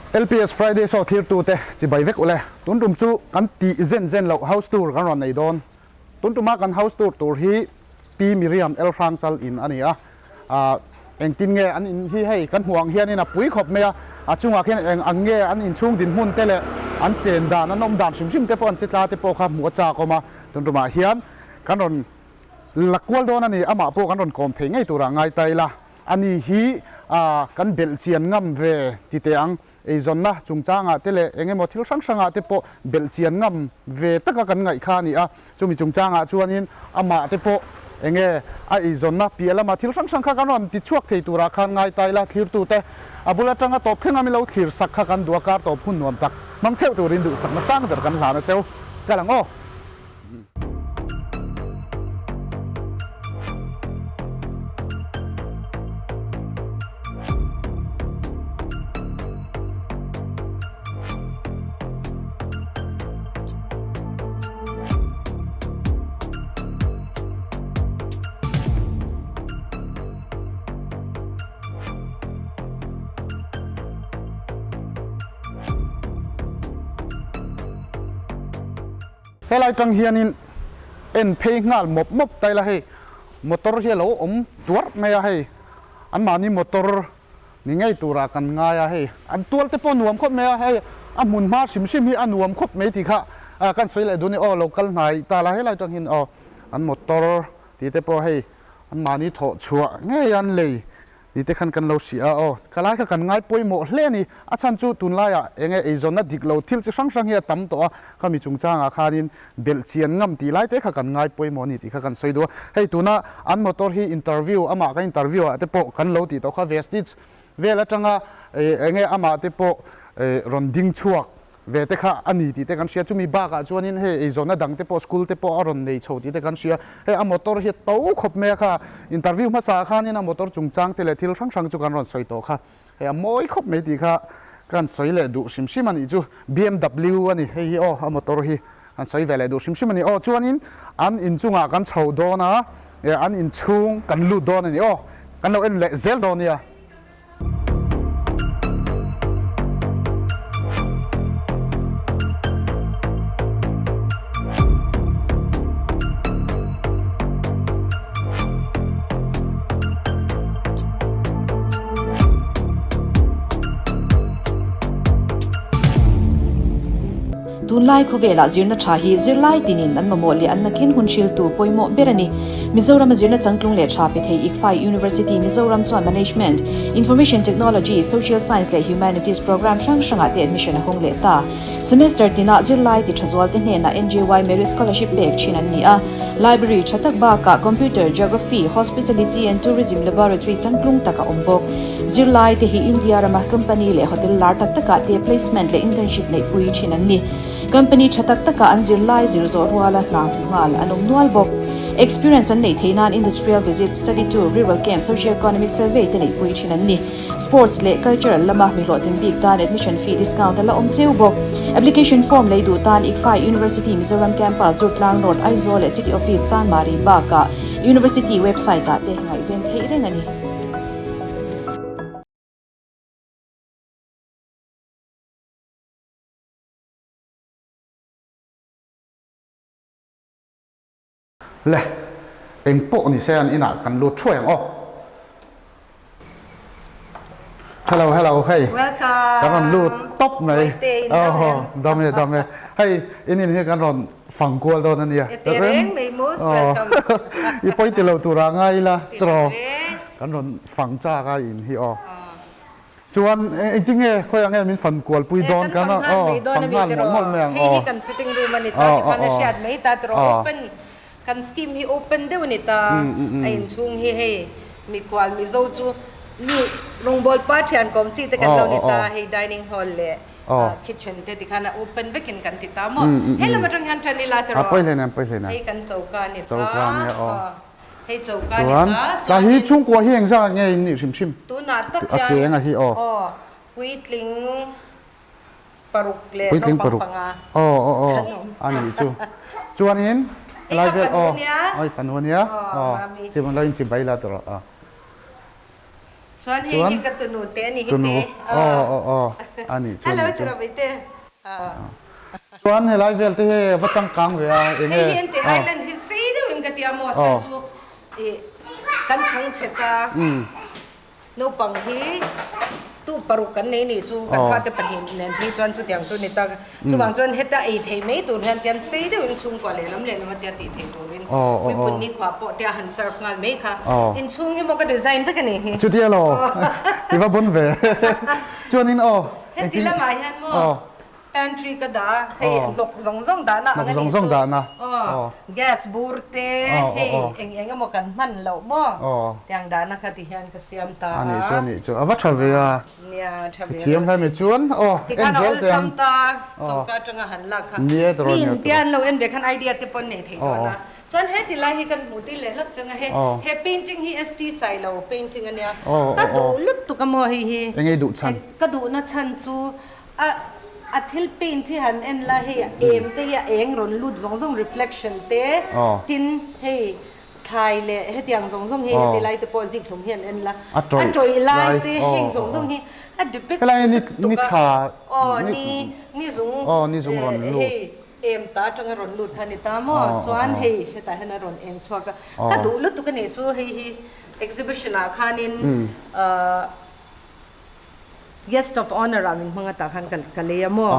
LPS Friday Show thirtute chibai vek ule. Tun tum chu kan tih zen zen loh house tour kan rawn nei dawn. Tun tuma kan house tour tur hi Pi Miriam El Hrangchal in a ni a. Engtin nge an in hi hei kan hmuh ang hianin a pui khawp mai a, a chungah khian eng ang nge an inchhung dinhmun te leh an chen dan, an awm dan hrim hrim te pawh an che tla te pawh kha hmuh a chak awm a. Tun tumah hian kan rawn la kual dawn a ni, amah pawh kan rawn kawm thei ngei turah ngai ta ila, ani hi kan belh chian ngam ve ti teh ang. Eizawnna chungchangah te leh eng emaw thil hrang hrangah te pawh belh chian ngam ve taka kan ngaih kha a ni a. Chumi chungchangah chuanin amah te pawh eng nge a eizawnna piah lama thil hrang hrang kha kan rawn ti chhuak thei turah khan ngai ta ila thlirtute a bul atanga tawp thleng a milo thlir sak kha kan duh a, kar tawp hun nuam tak hmang theuh turin duhsakna sang ber kan hlan a cheu. Kal ang aw. Helai tang hianin en phei nghal mawp mawp ta ila hei motor hi a lo awm tuarh mai a hei anmahni motor ni ngei turah kan ngai a hei an tual te pawh nuam khawp mai a hei a hmun hma hrim hrim hi a nuam khawp mai tih kha kan sawi leh dun i aw lo kal hnai ta la helai tang hian aw an motor tih te pawh hei anmahni thawh chhuah ngei an lei Ni te khan kan lo hria a aw. Ka lai kha kan ngai pawimawh hle a ni. A chhan chu tunlaiah eng nge eizawnna dik lo thil chi hrang hrang hi a tam tawh a, khami chungchangah khanin belh chian ngam tih lai te kha kan ngai pawimawh a ni tih kha kan sawi duh a. Hei tuna an motor hi interview amah kan interview ah te pawh kan lo tih tawh kha Vestige vel atanga eng nge amah te pawh rawn ding chhuak ve te kha a ni tih te kan hria, chumi bakah chuanin hei eizawnna dang te pawh school te pawh a rawn nei chho tih te kan hria, hei a motor hi a to khawp mai a kha, interview hmasa ah khanin a motor chungchang te leh thil hrang hrang chu kan rawn sawi tawh kha, hei a mawi khawp mai tih kha kan sawi leh duh hrim hrim a nih chu, BMW a ni hei hi aw a motor hi kan sawi ve leh duh hrim hrim a ni aw, chuanin an inchungah kan chho dawn a, an inchhung kan lut dawn a ni aw, kan lo en leh zel dawn nia. Tunlai khawvelah zirna tha hi zirlai tinin an mamawh leh an nakin hun hriltu pawimawh ber a ni. Mizorama zirna changtlung leh tha pe thei ICFAI University Mizoram chuan Management, Information Technology, Social Science leh Humanities programme hrang hrangah te admission a hawng leh ta. Semester tinah zirlai ti tha zualte hnenah NJY Merit Scholarship pek thin an ni a. Library tha tak bakah Computer, Geography, Hospitality and Tourism Laboratory changtlung tak a awm bawk. Zirlai te hi India rama company leh hotel lar tak takah te placement leh internship neih pui thin an ni. Company tha tak takah an zirlai zir zawh ruala hna hmu nghal an awm nual bawk. Experience an neih theih nan industrial visit, study tour, rural camp, socio-economic survey te neih pui thin an ni. Sports leh cultural lama mi hlawhtling bik tan admission fee discount a la awm cheu bawk. Application form lei duh tan ICFAI University Mizoram Campus, Durtlang North, Aizawl leh City Office, Sanmari bakah University website ah te ngaihven theih reng a ni. Le, eng pawh ni se an inah kan lut thuai ang aw. Hello, hello, hei. Welcome. Kan rawn lut tawp mai. Mawite in dam em? Dam e, dam e. Hei, in in hi kan rawn fang kual dawn a nia. E te reng mai, most welcome. I pawi ti lo turah ngai ila, tiraw. Kan rawn fang chak a in hi aw. Chuan engtin nge khawiah nge min fan kual pui dawn kan aw fan nghal mawlh mawlh mai ang aw. Hei hi kan sitting room a ni ta tikhan a hriat mai ta tiraw open kan scheme hi open deuh a ni ta a inchhung hi hei mikhual Mizo chu mi rawngbawl pa thian kawm chi te kan lo ni ta hei dining hall leh kitchen te tikhan a open vekin kan ti ta maw helam atang hian tan ila tiraw hei kan choka a ni ta. Hei choka ni Chuan, ta, tlai hi chuanin. chhungkua hi engzah nge in nih hrim hrim? Tunah tak A hian cheng a hi aw. aw, puitling paruk leh Puitling naupang paruk. panga Aw aw aw, kan awm. a nih chu. Chuanin, Hei lai ka vel fanu aw, nia. aw i fanu ania, Aw, aw, mami. chim lo in chim bai la tawh rawh aw. Chuan hei hi ka tunu te a ni hi te. Aw aw aw a nih chu. Hello Churabaite. Chuan helai vel te hi va changkang ve a enge. Hei hi ente island hi sei deuh in ka tia maw chhan chu i kan chhang chhe ta. Naupang hi tu paruk kan nei nih chu kan fate pahnih nen phei chuan chutiang chu ni ta. Chuvang chuan heta ei thei mai tur hian tian sei deuhin chhungkua lehlam lehlam a tia tih thei turin puipun nikhua pawh tia han serve nghal mai kha. Inchhung hi maw ka design vek a nih hi. Chutia lo i va bawn ve. Chuanin aw. Heti lamah hian maw Pantry ka dah a, hei hnawk zawng zawng dahna ang a nih chu. Aw, gas bur te, hei eng eng emaw kan hman loh maw? Tiang dahna kha ti hian ka siam ta a. A nih chu, a nih chu. A va tha ve a. Nia, tha ve. Thiam hle mai chuan, aw, en zel teh ang. Tikhan a awlsam ta, choka atanga han lak kha. Mi in te an lo en ve khan idea te pawh an nei thei dawn a. Chuan heti lai hi kan hmuh tir leh hlauh chang a, he he painting hi ST Sailo painting a nia. Ka duh lutuk a maw hei hi. Eng ei duh chhan? Ka duhna chhan chu A a thil paint hi han en la hei a em te hi a eng rawn lut zawng zawng reflection te tin hei thlai leh hetiang zawng zawng hi heti lai te pawh zik hlum hi an en la a tawih lai te heng zawng zawng hi a depict tuk a aw ni ni zung hei em ta atanga rawn lut kha a ni ta maw chuan hei hetah hian a rawn eng chhuak a ka duh lutuk a nih chu hei hi exhibition ah khanin ahh Guest of honour ah min hmang a tah khan ka lei a maw?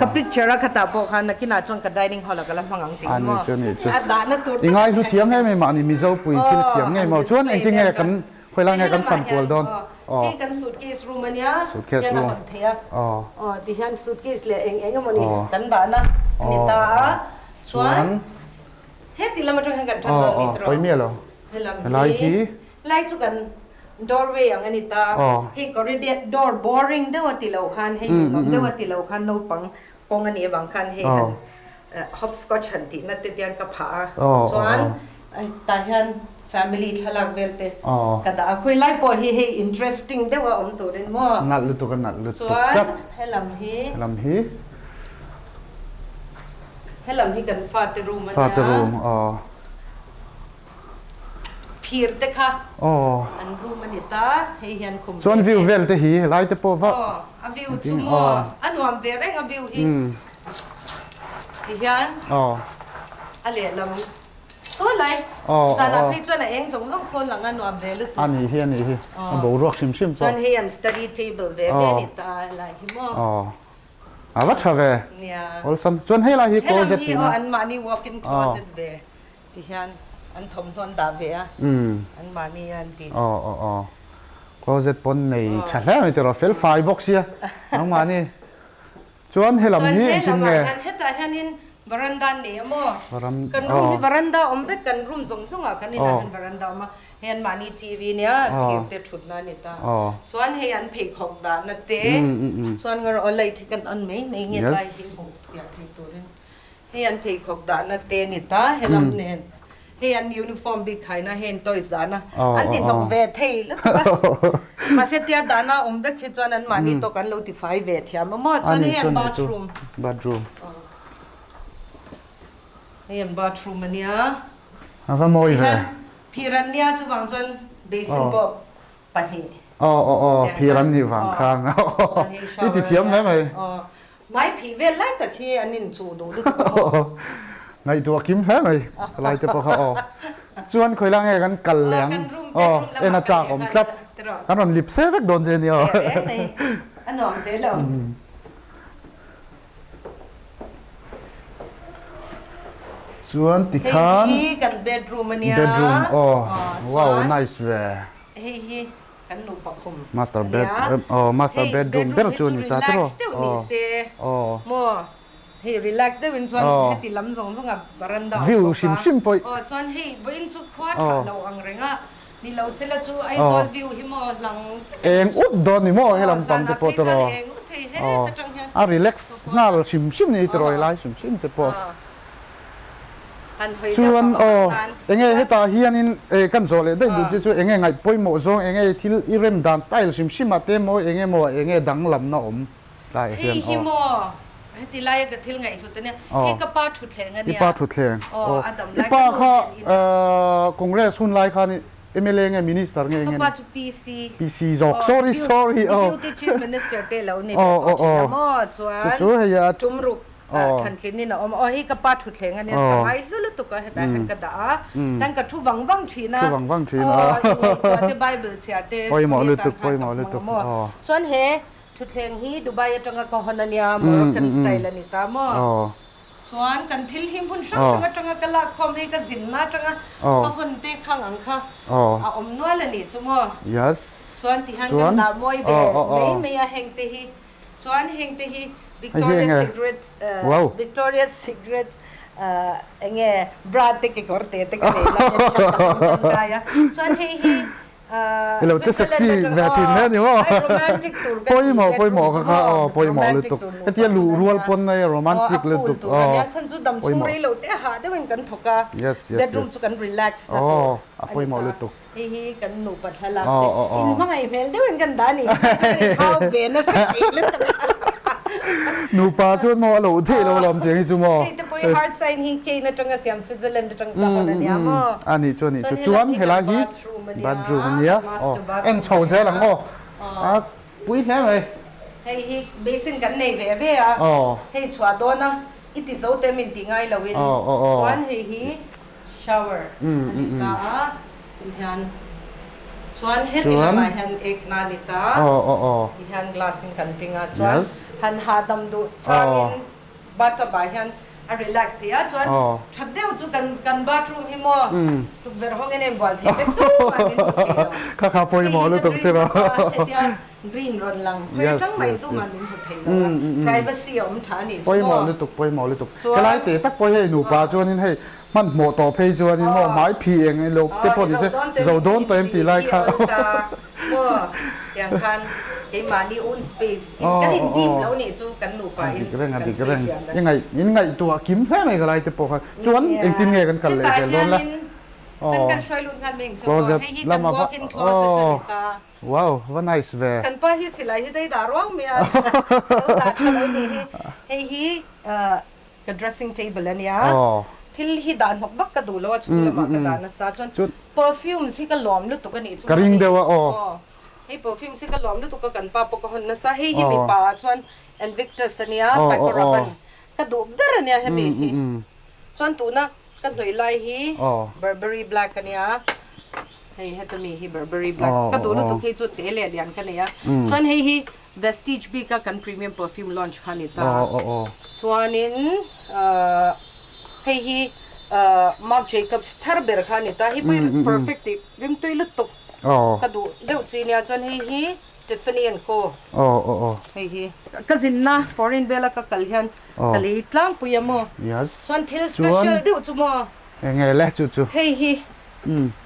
Ka picture a khatah pawh khan nakinah chuan ka dining hall ah ka la hmang ang tih maw? A dahna tur tak I ngaihlu thiam hle mai mahni Mizo pui thil siam ngei maw? Chuan engtin nge kan khawi lai nge kan fan kual dawn? Hei kan suitcase room a nia, hian a hawn thei a. Aw tihian suitcase leh eng eng emawni kan dahna a ni ta a. Chuan heti lam atang hian kan that dawn ni tawh. Helam hi Lai chu kan doorway ang a ni ta. Hei corridor door boring deuh a ti lo khan hei nuam deuh a ti lo khan naupang kawng a nih avang khan hei han hopscotch han tih na te tian ka phah a. Chuan tah hian family thlalak vel te ka dah a. Khawi lai pawh hi hei interesting deuh a awm turin maw. Nalh lutuk a nalh lutuk tlat. Chuan helam hi. Helam hi. Helam hi kan fate room a nia. Fate room aw. Phir te kha an room a ni ta, hei hian khum ve Chuan view vel te hi helai te pawh va Aw, a view chu maw a nuam ve reng a view hi ti hian a lehlam saw lai zanah phei chuan a eng zawng zawng saw lang a nuam ve lutuk. A nih hi a nih hi a boruak hrim hrim pawh. Chuan hei an study table ve ve a ni ta helai hi maw. A va tha ve. Awlsam chuan helai hi closet tihna. Helam hi aw anmahni walk in closet ve. Ti hian an thawmhnaw an dah ve a, an mahni a an ti. Aw aw aw. Closet pawn nei tha hle mai tiraw, fel fai bawk sia nangmahni. Chuan helam hi engtin nge? Chuan helamah hian hetah hianin varanda an nei a maw? Kan room hi varanda a awm vek, kan room zawng zawngah kan inah hian varanda a awm a. Hei an mahni TV nia thir te thutna a ni ta. Chuan hei an pheikhawk dahna te, chuan ngarawh aw light hi kan on mai mai nge light hi hmuh fiah thei turin. Hei an pheikhawk dahna te a ni ta helam nen hei an uniform bik khaina hei an toys dahna an ti hnawk ve thei lutuk a mahse tia dahna a awm vek hi chuan an mahni tawk an lo ti fai ve thiam a maw chuan hei an bathroom bathroom hei an bathroom a nia a va mawi ve phir an nia chuvang chuan basin pawh 2. Aw aw aw phir an nih vang khan i ti thiam hle mai. Hmai phih vel lai tak hi an inchuh duh lutuk a maw. Ngaihtuah kim hle mai lai te pawh kha aw. Chuan khawi lai nge kan kal leh ang aw en a chak awm tlat kan rawn lip se vek dawn che nia aw. A nuam ve lo. Chuan tikhan Hei hi kan bedroom a nia. Bedroom aw wow nice ve. Hei hi kan nupa khum Master bed aw master bedroom ber chu a ni ta tiraw relax deuh ni se maw hei relax deuh in chuan heti lam zawng zawng a veranda view hrim hrim pawh aw chuan hei vawiin chu khua tha lo ang reng a ni lo sela chu Aizawl view hi maw lang eng ut dawn ni maw helam pang te pawh tiraw eng ut thei het atang hian a relax nghal hrim hrim ni tiraw helai hrim hrim te pawh. Chuan aw, enge hetah hianin kan zawh leh daih duh che chu enge ngaih pawimawh zawng, enge thil i rem dan style hrim hrim ah te maw enge maw enge danglamna awm tlaiah hian aw. Hei hi maw heti laia ka thil ngaihhlut ania, hei ka pa thutthleng ania. I pa thutthleng, aw. I pa kha Congress hun lai khan i. MLA nge minister nge Ka nge pa ni? chu PC. PC zawk sorry sorry aw. Deputy Chief Minister te lo ni ve tawh thin a maw chuan Chu chu hei a tum ruk thanthlin in a awm a aw hei ka pa thutthleng ania ka ngai hlu lutuk a hetah hian ka dah a tan ka thu vang vang thin a Thu vang vang thin a aw ingaihtuah te Bible chhiar te Pawimawh chumi lutuk atan khan ka pawimawh hmang a lutuk maw aw. Chuan he thutthleng hi Dubai atanga ka hawn ania Moroccan style a ni ta maw. Chuan kan thil hi hmun hrang hrang atanga ka lak khawm hei ka zinna atanga ka hawn te khang ang kha a awm nual a nih chu maw? Chuan tihian kan dah mawi ve mai mai a heng te hi. Chuan heng te hi Victoria Secret Victoria Secret enge bra te kekawr te te ka nei lai a nia ka hmang tangkai a. Chuan hei hi I lo che sexy ve thin hle ni maw? Pawimawh pawimawh kha kha aw pawimawh lutuk. Hetia luh rual pawn a romantic lutuk aw. Pawimawh. Yes yes yes. Aw a pawimawh lutuk. Aw aw aw. Nupa chuan maw a loh theih lo lam tiang hi chu maw. A nih chu a nih chu. Chuan helai hi bathroom a nia aw en chho zel ang aw a pui hle mai. Hei hi basin kan nei ve ve a hei chhuah dawn a i ti zo te min ti ngai lo in chuan hei hi shower a ni ta a tihian chuan heti lamah hian ek na a ni ta tihian glass in kan ping a chuan han hahdam duh changin Bathtub ah hian a relax thei a, chuan that deuh chu kan kan bathroom hi maw tukverh hawng en en bual thei vek tu mah min hmu thei lo. Kha kha pawimawh lutuk che maw. Hetia green rawn lang khawi atang mai tu mah min hmu thei lo a, privacy a awm tha a nih chu maw. Pawimawh lutuk pawimawh lutuk. Helai te tak pawh hi hei nupa chuanin hei hmanhmawh tawh phei chuanin maw hmai phi eng ilo te pawh ni se zo dawn tawh em tih lai kha. Maw tiang khan keimahni own space in kan in dim lo nih chu kan nupa in kan space siam dan. I in ngaihtuah kim hle mai ka lai te pawh kha chuan engtin nge kan kal leh zel dawn la. Kan kan hruai lut nghal mai ang chu maw hei hi kan walk in closet a ni ta. Wow va nice ve. Kan pa hi silai hi dai dah ruang mai a lo dah tha lo nih hi hei hi Ka dressing table a nia, thil hi dah hnawk vak ka duh lo a chhung lamah ka dah nasa chuan perfumes hi ka lawm lutuk a nih chu Ka ring deuh a aw. Hei perfumes hi ka lawm lutuk a kan pa pawh ka hawn nasa hei hi mipa ah chuan Invictus a nia Paco Rabanne ka duh ber a nia hemi hi chuan tuna ka hnawih lai hi Burberry black a nia hei heta mi hi Burberry black ka duh lutuk hei chu te leh lian ka nei a chuan hei hi Vestige bika kan premium perfume launch kha a ni ta. Chuanin hei hi Marc Jacobs thar ber kha a ni ta. Hei pawh hi perfect tih rimtui lutuk ka duh deuh chi nia. Chuan hei hi Tiffany and Co. Hei hi ka zinna foreign vela ka kal hian ka lei tlangpui a maw. Chuan thil special deuh chu maw. Hei hi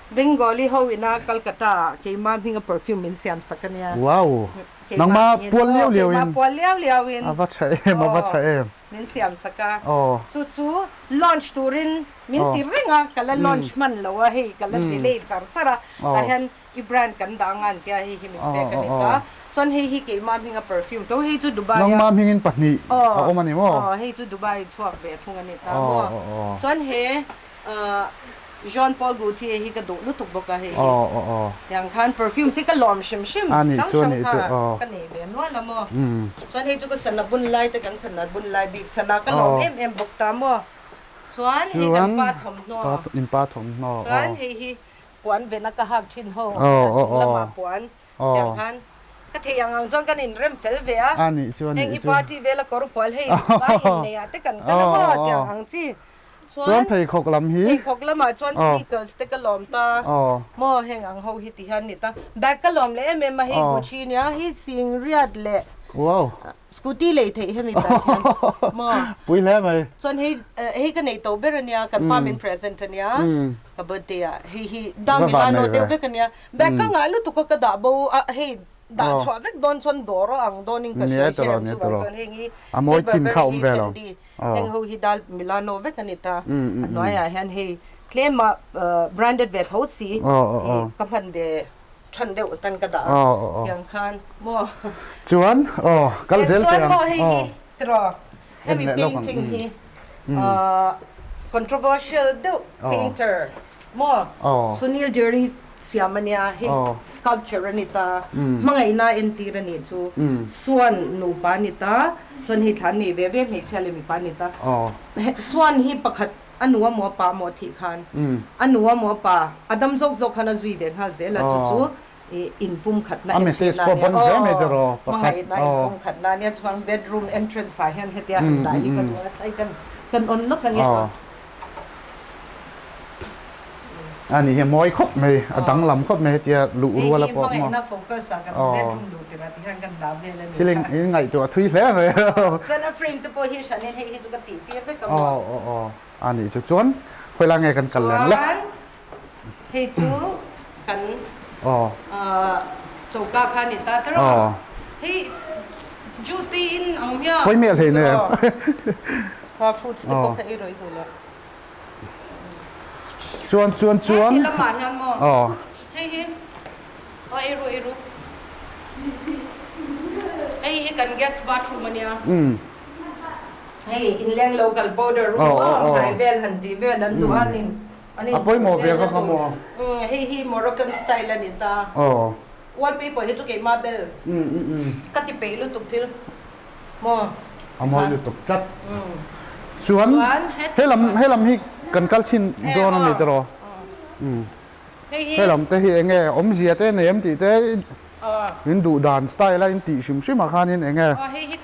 Bengali ho ina Calcutta ah keimah hminga perfume min siam sak a nia. Wow! Nangmah pual liau liau in. Keimah pual liau liau in. A va tha em, a va tha em. Min siam sak a. Chu chu launch turin min ti reng a, ka la launch hman lo a hei ka la delay char char a. Tah hian i brand kan dah anga an tia hei hi min pek a ni ta. Chuan hei hi keimah hminga perfume tho hei chu Dubai a. Nangmah hmingin pahnih a awm a ni maw? Aw hei chu Dubai chhuak ve thung a ni ta maw? Chuan he Jean Paul Gaultier hi ka duh lutuk bawk a hei hi. Tiang khan perfumes hi ka lawm hrim hrim hrang hrang kha ka nei ve nual a maw. Chuan hei chu ka sana bun lai te kan sana bun lai bik sana ka lawm em em bawk ta maw. Chuan hei kan pa thawmhnaw. Chuan hei hi puan vena ka hak thin ho a chung lamah puan Tiang khan ka thei ang ang chuan kan inrem fel ve a, heng i party vela kawr fual hei vai innei ah te kan kal a maw tiang ang chi. Chuan pheikhawk lam hi. Pheikhawk lamah chuan sneakers te ka lawm ta maw heng ang ho hi ti hian ni ta. Bag ka lawm leh em em a hei Gucci nia hei Singriat leh Scooty lei theih hemi bag hian maw. Pui hle mai. Chuan hei hei ka nei to ber a nia kan pa min present a nia ka birthday ah hei hi Da Milano deuh vek a nia. Bag ka ngah lutuk a ka dah bo a hei dah chhuah vek dawn chuan dawr a ang dawn in ka hria hre ang chuvang chuan heng hi hei Burberry hi Fendi heng ho hi Da Milano vek a ni ta a hnuaiah hian hei tlema branded ve tho si ka hman ve Than deuh tan ka dah a tiang khan maw. Chuan aw kal zel teh ang. Chuan maw hei hi tiraw hemi painting hi controversial deuh painter maw Sunil Jerry. siam a nia, hei sculpture a ni ta, hmangaihna entir a nih chu, suan nupa a ni ta, chuan hei thla an nei ve ve hmeichhia leh mipa a ni ta. Suan hi pakhat a nu a maw a pa a maw a thih khan a nu a maw a pa a dam zawk zawk khan a zui ve nghal zel a, chu chu inpumkhatna entirna a nia, aw hmangaihna inpumkhatna a nia, chuan bedroom entrance ah hian hetia han dah hi ka duh a, tlai kan kan on lawk ang e aw. A ni hi a mawi khawp mai, a danglam khawp mai hetia luh rual a pawh maw. Hei hi hmangaihna focus ah kan bedroom luh tirah ti hian kan dah vel a ni. Thil in ngaihtuah thui hle mai. Chuan a frame te pawh hi hranin hei hi chu ka tih tir vek a maw. Aw aw aw a nih chu chuan khawi lai nge kan kal lem le. Chuan Hei chu kan choka kha ni ta ta rawh. Hei juice te in ang hmiah. Pawi miah hlei nem. Kha fruits te pawh kha ei rawih duh le. Chuan chuan chuan. Hei lamah hian maw. Hei hi. Aw ei ru ei ru. Hei hi kan guest bathroom ania. Hei inleng local powder room maw hnai vel han tih vel an duh a ni. A pawimawh ve ka kha maw? Hei hi Moroccan style a ni ta. Wallpaper hi chu keimah bel ka ti peih lutuk thil maw? A mawi lutuk tlat. Chuan helam helam hi kan kal chhin dawn a ni tiraw? Helam te hi enge awmzia te nei em tih te in duh dan style a in tih hrim hrim ah khanin enge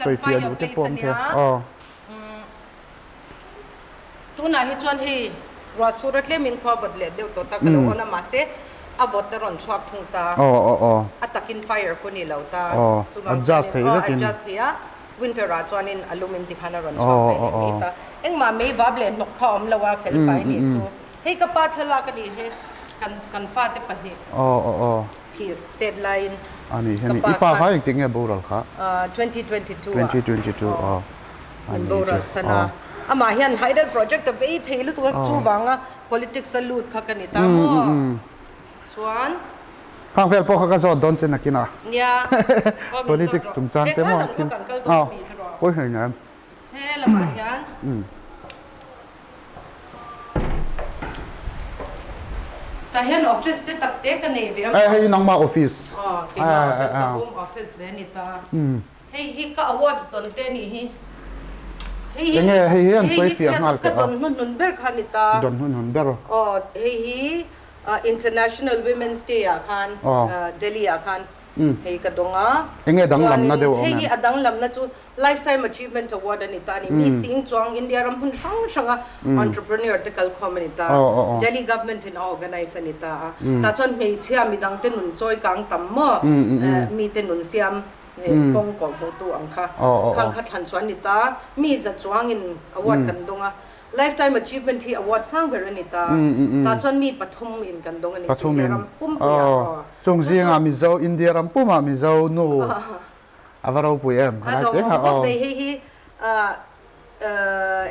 sawifiah duh te pawh awm thei a. Tunah hi chuan hei ruah sur a tlemin khua vawt leh deuh tawh ta ka lo awn a, mahse a vawt a rawn chhuak thung ta, a takin fire khu ni lo ta, chuvang chuanin aw adjust thei a, winter ah chuanin a lum in tikhan a rawn chhuak ve leh mai ta, engmah mei vap leh hnawk kha a awm lo a, fel fai nih chu, hei ka pa thlalak a nih hi, kan kan fate pahnih phir tet laiin ka pa khan 2022 ah. Min boral san a, amah hian hydel project a vei thei lutuk a, chuvanga politics a lut kha ka ni ta maw? Chuan. Khang vel pawh kha ka zawt dawn che nakin a. Nia, aw min zawt Politics rawh. chungchang te He maw lam thil kha kan kal dawn mi chu rawh. Pawi hlei nem. He lamah hian. Tah hian office te tak te ka nei ve a maw? Hei nangmah office. Aw, keimah office ka home office ve a ni ta. Hei hi ka awards dawn te anih hi. Hei hi Enge hei hi an hei sawi hi fiah nghal ka teh a. dawn hnuhnun ber kha a ni ta. Dawn hnuhnun ber. Aw hei hi International Women's Day ah khan Delhi ah khan hei ka dawng a. Enge danglamna deuh a awm Hei em? hi a danglamna chu Lifetime Achievement Award a ni ta a ni. Mi sing chuang India ram hmun hrang hranga entrepreneur te kalkhawm a ni ta. Delhi government in a organise a ni ta a. Tah chuan hmeichhia midangte nun chawi kang tam maw mite nun siam Kawng kawh hmuhtu ang kha khang kha thlan chuan ni ta. Mi za chuangin award kan dawng a. Lifetime Achievement hi award sang ber a ni ta. Tah chuan mi pathum in kan dawng a ni chu India ram pumpuiah aw. Chung zingah Mizo, India ram pumah Mizo nu a va ropui em? A dawng awm khawp mai. Hei hi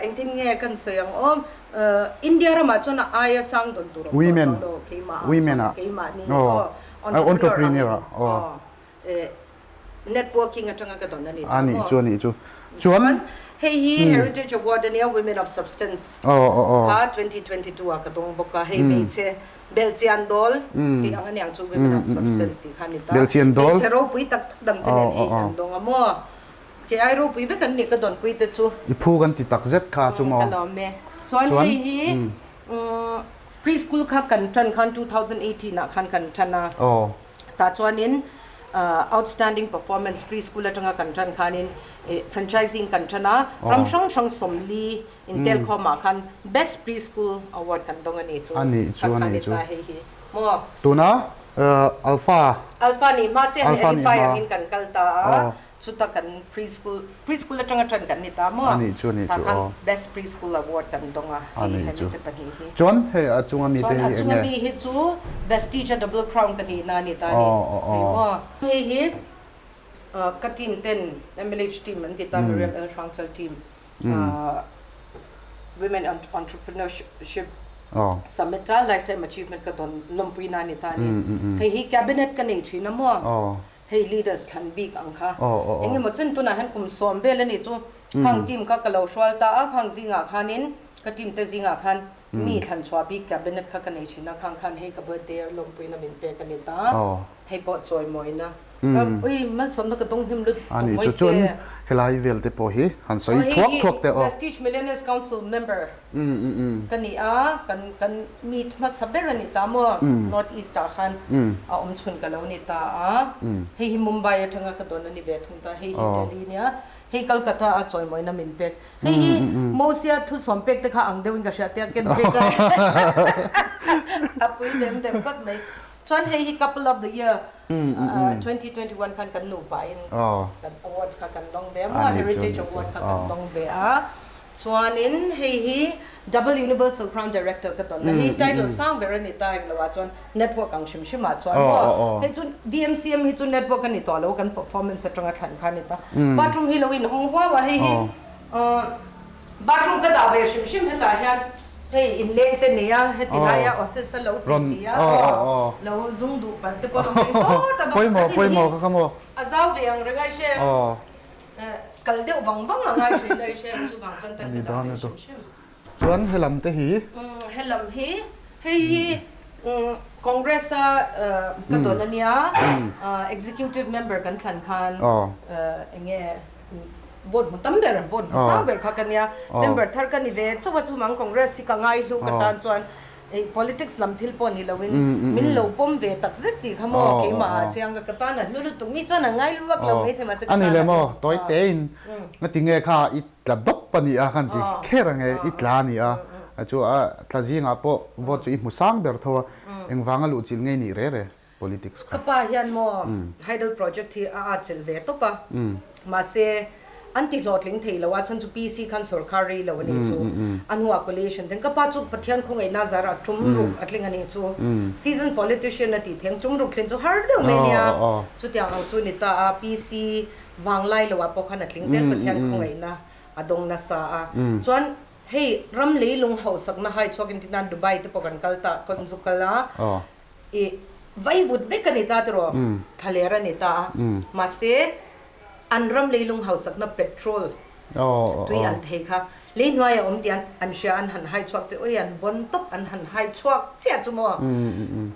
engtin nge kan sawi ang aw? India ramah chuan a aia sang dawn tur awm tawh chuang lo keimah ah chuan keimahni aw entrepreneur ang aw. Networking atanga ka dawn a ni ta A nih chu, a nih chu. Chuan. Chuan hei hi Heritage Award a nia, Women of Substance kha 2022 ah ka dawng bawk a, hei hmeichhe Belhchian Dawl tih ang aniang chu Women of Substance tih kha a ni ta. Belhchian Dawl. Hmeichhe ropui tak tak dang te nen hei kan dawng a maw? Kei ai ropui vek an nih ka dawnpui te chu. I phu kan ti tak zet kha chu maw? Ka lawm e. Chuan hei hi preschool kha kan tan khan 2018 ah khan kan tan a. Tah chuanin Outstanding Performance Preschool atanga kan tan khanin franchising kan tan a, ram hrang hrang 40 intelkhawmah khan Best Preschool Award kan dawng a ni chu. A nih chu, a nih chu. Kha hei hi maw? Tuna Alpha. Alpha nih hma chiah hian Edify angin kan kal ta a. Chuta kan preschool, preschool atanga tan kan ni ta maw? A nih chu, a nih chu, aw. Best Preschool Award kan dawng a, A hei nih hemi chu. te pahnih hi. Chuan hei a chunga mi te Chuan hi a eng chunga nge? mi hi chu Vestige a Double Crown ka nihna a ni ta a ni. Aw, aw, Hei aw. maw? Hei hi ka team ten MLH team an ti ta, Miriam L. Hrangchal team, Women Entrepreneurship Summit a Lifetime Achievement ka dawn lawmpuina a ni ta a ni. Hei hi cabinet ka nei thin a maw? Aw. Hei leaders thlan bik ang kha eng emaw chen tunah hian kum sawm vel a nih chu khang team kha ka lo hrual ta a, khang zingah khanin Ka team te zingah khan mi thlan chhuah bik cabinet kha ka nei thin a, khang khan hei ka birthday a lawmpuina min pek a ni ta, hei pawh chawimawina ui malsawmna ka dawng hnem lut A nih chu chuan helai vel te pawh hi han sawi thuak thuak teh aw. Prestige Millionaires Council member ka ni a, kan kan meet hmasa ber a ni ta maw North East ah khan a awm chhun ka lo ni ta a, hei hi Mumbai atanga ka dawn a ni ve thung ta, hei hi Delhi nia, hei Calcutta a chawimawina min pek. Hei hi Mosia thusawm pek te kha ang deuhin ka hria tia ken pek a a pui lem lem khawp mai. Chuan hei hi couple of the year 2021 khan kan nupa in kan award kha kan dawng ve a maw heritage award kha kan dawng ve a. Chuanin hei hi double universal crown director ka dawn a hei title sang ber a ni ta englo ah chuan network ang hrim hrim ah chuan maw hei chu VMCM hi chu network a ni tawh lo kan performance atanga thlan kha a ni ta. Bathroom hi lo inhawng huau a hei hi bathroom ka dah ve hrim hrim hetah hian hei inleng te nei a heti laia office a lo ti ti a aw lo zung duh palh te pawh an awm thei sawt a bakah a zau ve ang reng a i hre kal deuh vang vang a ngai thin a i hre chuvang chuan tan ka dah ve hrim hrim. Chuan helam te hi? Helam hi hei hi Congress a ka dawn a nia, executive member kan thlan khan enge vote hmu tam ber, vote hmu sang ber kha ka nia. Member thar ka ni ve chauh a, chumang Congress hi ka ngaihlu ka tan chuan politics lam thil pawh ni loin min lo pawm ve tak zet tih kha maw keimah ah chiang ka tan a hlu lutuk mi chuan an ngaihlu vak lo maithei mahse ka tan a hlu. A ni le maw, tawi tein ngatinge kha i Tla dawp a ni a khan ti kher ang e, i tla a ni a, a chu a tla zingah pawh vote chu i hmu sang ber tho a, engvanga luh chilh ngei nih re re politics kha. Ka pa hian maw hydel project hi a atchilh ve tawp a, mahse an ti hlawhtling thei lo a, chhan chu PC khan sawrkar rei lo a nih chu, a hnuah coalition ten ka pa chu Pathian khawngaihna zarah tum ruk a tling a nih chu, season politician a tih theng tum ruk thleng chu har deuh mai a nia, chutiang ang chu ni ta a, PC Vanglai lo ah pawh khan a tling zel Pathian khawngaihna a dawng nasa a. Chuan hei ram leilung hausakna hai chhuak in tinan Dubai te pawh kan kal ta kan zu kal a i vaivut vek a ni ta tiraw thlaler a ni ta a mahse an ram leilung hausakna petrol tui al thei kha Lei hnuai a awm tih an hria, an han hai chhuak che ui, an bawn tawp, an han hai chhuak chiah chu maw?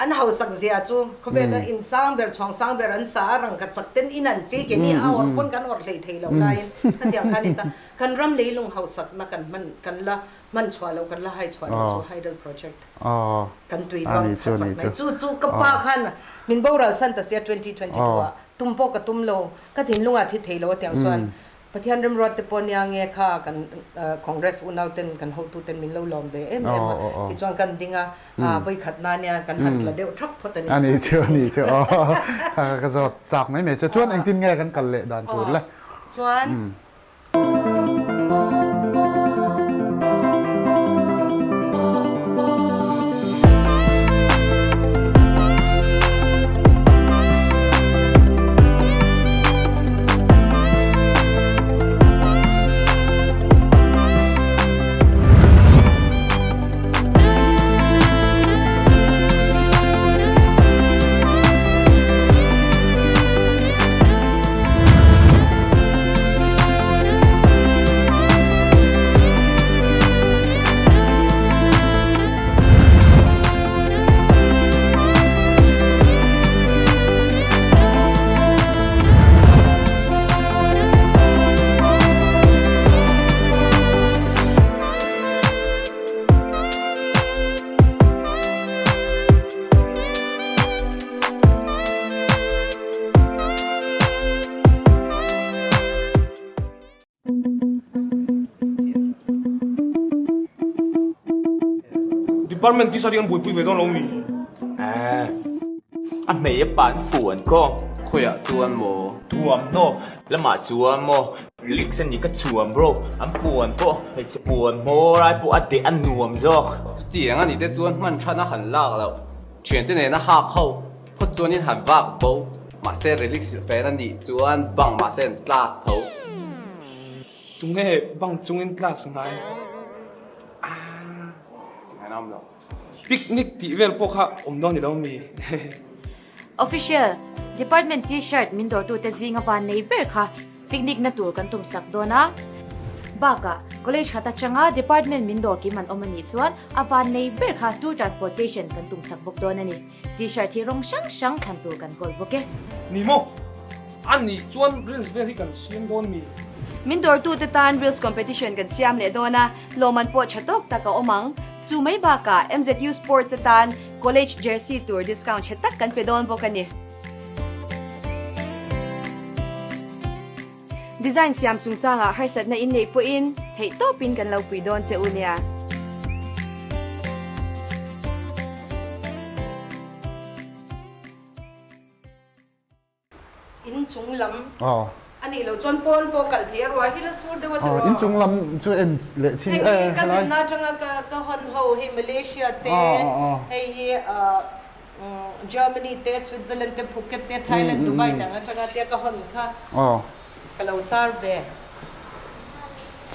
An hausak zia chu khawvela in sang ber, chhuang sang ber an sa a, rangkhat chak ten in an chei ke ni a awrh pawn kan awrh hlei thei lo laiin khatiang khan ita kan ram leilung hausakna kan hman, kan la hman chhuah loh, kan la hai chhuah loh chu hydel project kan tui luang kha chak mai. Chu chu ka pa khan min boral san ta sia 2022 ah tum pawh ka tum lo, ka thinlungah thi thei lo atiang chuan Pathian remruat te pawh nia nge kha kan Congress unau ten kan hotu ten min lo lawm ve em em a, tichuan kan ding a, vawikhat na nia kan han tla deuh thap phawt a ni. A ni chu a ni chu aw ka zawt chak mai mai che chuan engtin nge kan kal leh dan tur le. Chuan. Department tisa hi an buaipui ve dawn lo mi? A hmei a pan fu an kawng. Khawiah chuan maw? Thuamhnaw lamah chuan maw? Lyrics a ni ka chuam bro, an puan pawh hmeichhe puan hmawr ai pawh a deh a nuam zawk. Chutiang a nih te chuan hman than a han lak loh. Thiante nena hak ho phawt chuanin han vak bo. Mahse relics fan a nih chuan bang mahse an class tho. Tunge bang chungin class ngai? Aaa. Tingai na awm lo. Picnic tih vel pawh kha awm dawn ni lo mi? Official, Department T-shirt min dawrtute zinga van nei ber kha picnic na tur kan tum sak dawn a. Bakah, College khat atanga Department min dawr kim an awm a nih chuan a vannei ber kha Tour Transportation kan tumsak bawk dawn a ni. T-shirt hi rawng hrang hrang thlan tur kan kawl bawk e. Ni maw? A nih chuan Reels vel hi kan siam dawn mi? Min dawrtute tan Reels competition kan siam leh dawn a, lawmman pawh tha tawk tak a awm ang. Chu mai bakah MZU Sports te tan College Jersey tur discount tha tak kan pe dawn bawk a ni. Design siam chungchangah harsatna in neih pawhin theihtawpin kan lo pui dawn che u nia. In chung lam a nih loh chuan pawn pawh kalh thei a ruah hi la sur deuh a tiraw. In chung lam chu en leh chin e. Hei hi ka zinna atanga ka hawn ho hei Malaysia te hei hi Germany te Switzerland te Phuket te Thailand Dubai te ang atanga tia ka hawn kha ka lo tar ve.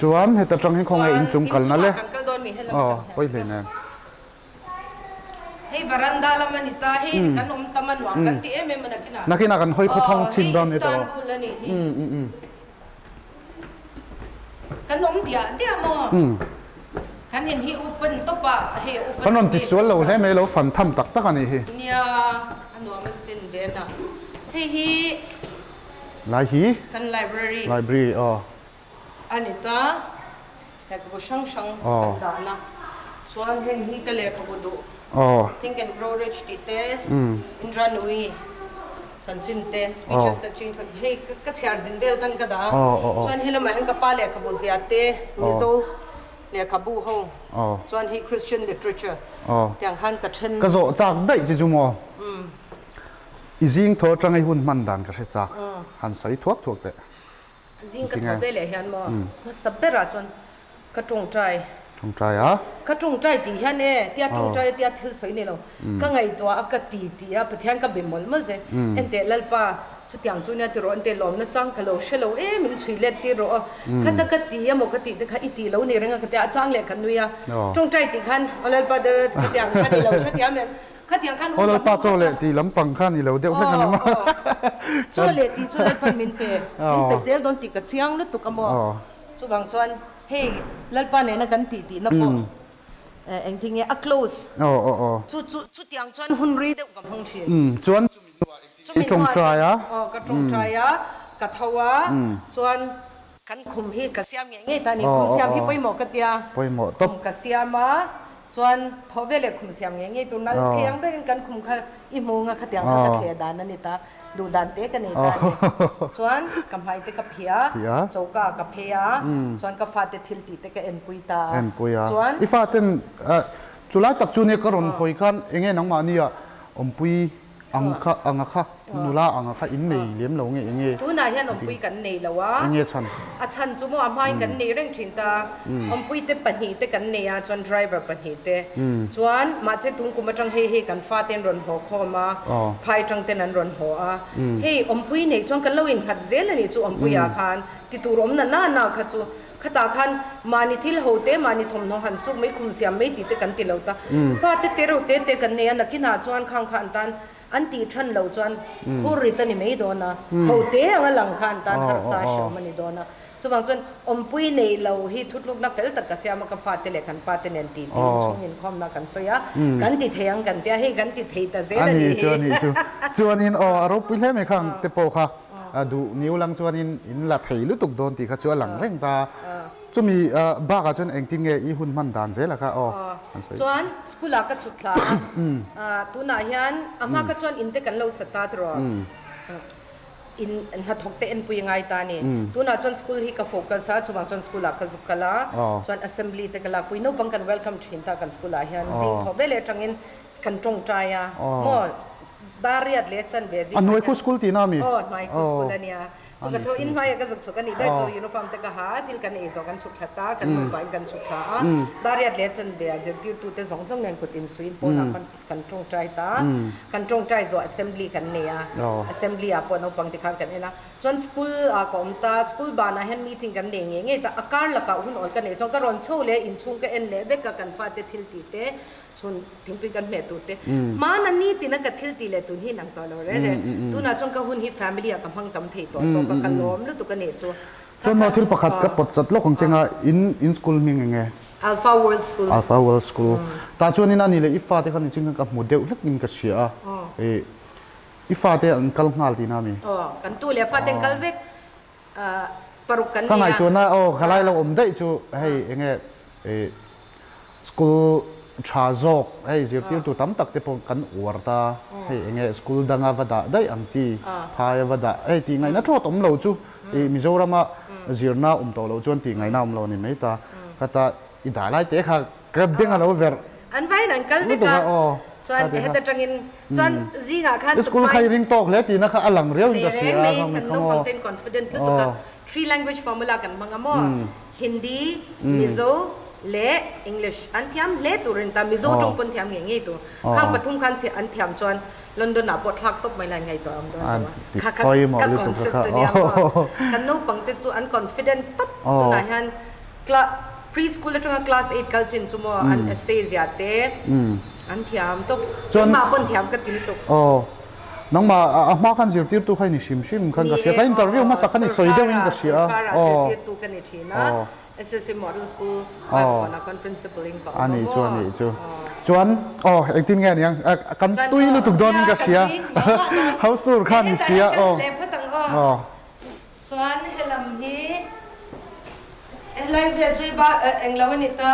Chuan heta tang hi khawnge in chung kalna le. Chuan in chungah kan kal dawn mi helam kan hian. Pawi hlei nen. Hei varanda lam a ni ta, hei kan awm tam a nuam kan ti em em a nakinah. Nakinah kan hawi khawthawng chhin dawn ni tawh. Hei Istanbul a nih hi. Kan awm diah diah maw? Kan in hi open tawp a, hei open Kan rawn ti sual lo hle mai lo fan tham tak tak a nih hi. Nia, a nuam a sin ve na. Hei hi Lai hi? Kan library. Library aw. A ni ta. Lehkhabu hrang hrang kan dan a, chuan heng hi ka lehkhabu duh Think and Grow Rich tih te, Indra Nooyi chanchin te, Speeches that Change the hei ka chhiar zin vel tan ka dah a, chuan helamah hian ka pa lehkhabu zia te, Mizo lehkhabu ho, chuan hei Christian literature tiang khan ka then. Ka zawh chak daih chi chu maw? I zing thaw atanga i hun hman dan ka hre chak, han sawi thuak thuak teh. Zing ka thaw ve leh hian maw hmasa berah chuan ka tawngtai. Tawngtai a? Ka tawngtai tih hian e tia tawngtai a tia thil sawi ni lo. Ka ngaihtuah a ka ti ti a Pathian ka be mawlh mawlh che. Enteh Lalpa chutiang chu nia ti rawh enteh lawmna chang ka lo hre lo e min chhui let tir rawh aw. Khata ka ti a maw ka tih te kha i ti lo ni reng a ka tia a chang leh ka nui a. Tawngtai tih khan aw Lalpa khatiang kha ni lo hrethiam em. Khatiang khan Aw Lalpa chaw leh tih lampang kha ni lo deuh hlek a ni maw? Chaw leh tih chu Lalpan min pe, min pe zel dawn tih ka chiang lutuk a maw? Chuvang chuan hei Lalpa nena kan tih tihna pawh engtin nge a close chu chu chutiang chuan hun rei deuh ka hmang thin. Chuan chumi hnuah engtin nge i tawngtai a? Aw ka tawngtai a, ka tho a, chuan Kan khum hi ka siam ngei ngei ta a ni. Khum siam hi pawimawh ka tia. Pawimawh tawp. Khum ka siam a, chuan thawh veleh khum siam ngei ngei tur nal thei ang berin kan khum kha i hmu nga khatiang kha ka thleh dan a ni ta, duh dan te ka nei ta a ni. Chuan ka hmai te ka phia, choka ka phei a, chuan ka fate thil tih te ka enpui ta a. Enpui a. Chuan. I faten chulai tak chu nia ka rawn hawi khan enge nangmahnia awmpui Ang kha, anga kha, nula anga kha in nei lem lo nge eng nge? Tunah hian awmpui kan nei lo a. Eng nge chhan? A chhan chu maw a hmain kan nei reng thin ta. Awmpui te pahnih te kan nei a, chuan driver pahnih te. Chuan mahse tun kum atang hei hei kan fa ten rawn haw khawm a, phai tang ten an rawn haw a. Hei awmpui neih chuan kan lo innghat zel a nih chu awmpuiah khan ti tur awm na na na kha chu Khatah khan mahni thil ho te, mahni thawmhnaw han suk mai, khum siam mai tih te kan ti lo ta. Fate te reuh te te kan nei a, nakinah chuan khang kha an tan an tih than lo chuan khur rit a ni mai dawn a, ho te anga lang kha an tan harsa hreawm a ni dawn a. Chuvang chuan awmpui neih lo hi thutlukna fel tak ka siam a, ka fate leh kan pate nen tih tiin chhung inkhawmna kan sawi a, kan ti thei ang kan ti a, hei kan ti thei ta zel a A nih ni chu, a hi. nih chu. Chuanin aw a ropui hle mai khang te pawh kha. Duh niu lang chuanin in la thei lutuk dawn tih kha chu a lang reng ta. Chumi bakah chuan engtin nge i hun hman dan zel a kha aw an sawi. Chuan school ah ka chhuk thla a, tunah hian a hma kha chuan in te kan lo sa ta tiraw in hnathawk te enpui a ngai ta a ni. Tunah chuan school hi ka focus a, chuvang chuan school ah ka zuk kal a, chuan assembly te ka lakpui naupang kan welcome thin ta kan school ah hian zing thawh veleh atangin Kan tawngtai a maw Dariat leh chan ve zing A hnuai khu school tihna ami? Aw hnuai khu school a nia. Chu ka tho in hnuaia ka zuk chhuk a nih ber chu uniform te ka ha a thil kan ei zawh kan chhuk thla ta kan nupa in kan chhuk thla a Dariat leh chan ve a zirtirtu te zawng zawng nen kut insuin pawnah khan kan tawngtai ta kan tawngtai zawh assembly kan nei a assembly ah pawh naupang te khan kan en a chuan school ah ka awm ta school banah hian meeting kan nei ngei ngei ta a kar lakah hun awl ka nei chuan ka rawn chho leh inchhung ka en leh vek a kan fate thil tih te Chhun thingpui kan hmeh tur te hmana nitin a ka thil tih leh tun hi inang tawh lo reng reng. Tunah chuan ka hun hi family ah ka hmang tam thei tawh zawk a, ka lawm lutuk a nih chu. Chuan maw thil pakhat ka pawt chat lawk ang che nga in in school hming eng nge? Alpha World School. Alpha World School. Tah chuanin a ni leh i fate kha nichin khan ka hmu deuh hlek in ka hria a. I i fate an kal nghal tihna a mi? Aw, kan tu leh fate an kal vek. Paruk kan nia. Ka ngaihtuahna aw ka lai lo awm daih chu hei eng nge i School tha zawk hei zirtirtu tam tak te pawh kan uar ta, hei enge school danga va dah daih ang chi, phaia va dah hei tih ngaihna thlawt awm lo chu i Mizorama zirna awm tawh loh chuan tih ngaihna awm lo a ni mai ta, khata i dah lai te kha ka beng a lo verh An vaiin an kal vek a, chuan heta tangin chuan zingah khan I school kha i ring tawk hle tihna kha a lang riau in ka hria a, kan naupang ten confident lutuk a, three language formula kan hmang a maw? Hindi, Mizo leh English an thiam hle tur a ni ta. Mizo tawng pawn thiam ngei ngei tur. Khang pathum khan an thiam chuan London ah pawh thlak tawp mai lai ngaihtuah awm dawn lo a. Kha kha ka concept a nia maw. Kan naupang te chu an confident tawp tunah hian pre-school atanga class eight kal chin chu maw an essay zia te an thiam tawp. Keimah pawn thiam ka ti lutuk. Nangmah a hma khan zirtirtu kha i ni hrim hrim khan ka hria. Ka interview hmasa khan i sawi deuhin ka hria a. Sorkara zirtirtu ka ni thin a. SSC Model School Vaivakawnah khan principal in ka awm a maw? A nih chu, a nih chu. Chuan aw engtin nge aniang kan tui lutuk dawnin ka hria. House tour khan i sia aw. Aw. Chuan helam hi helai vel chu i ba englo a ni ta.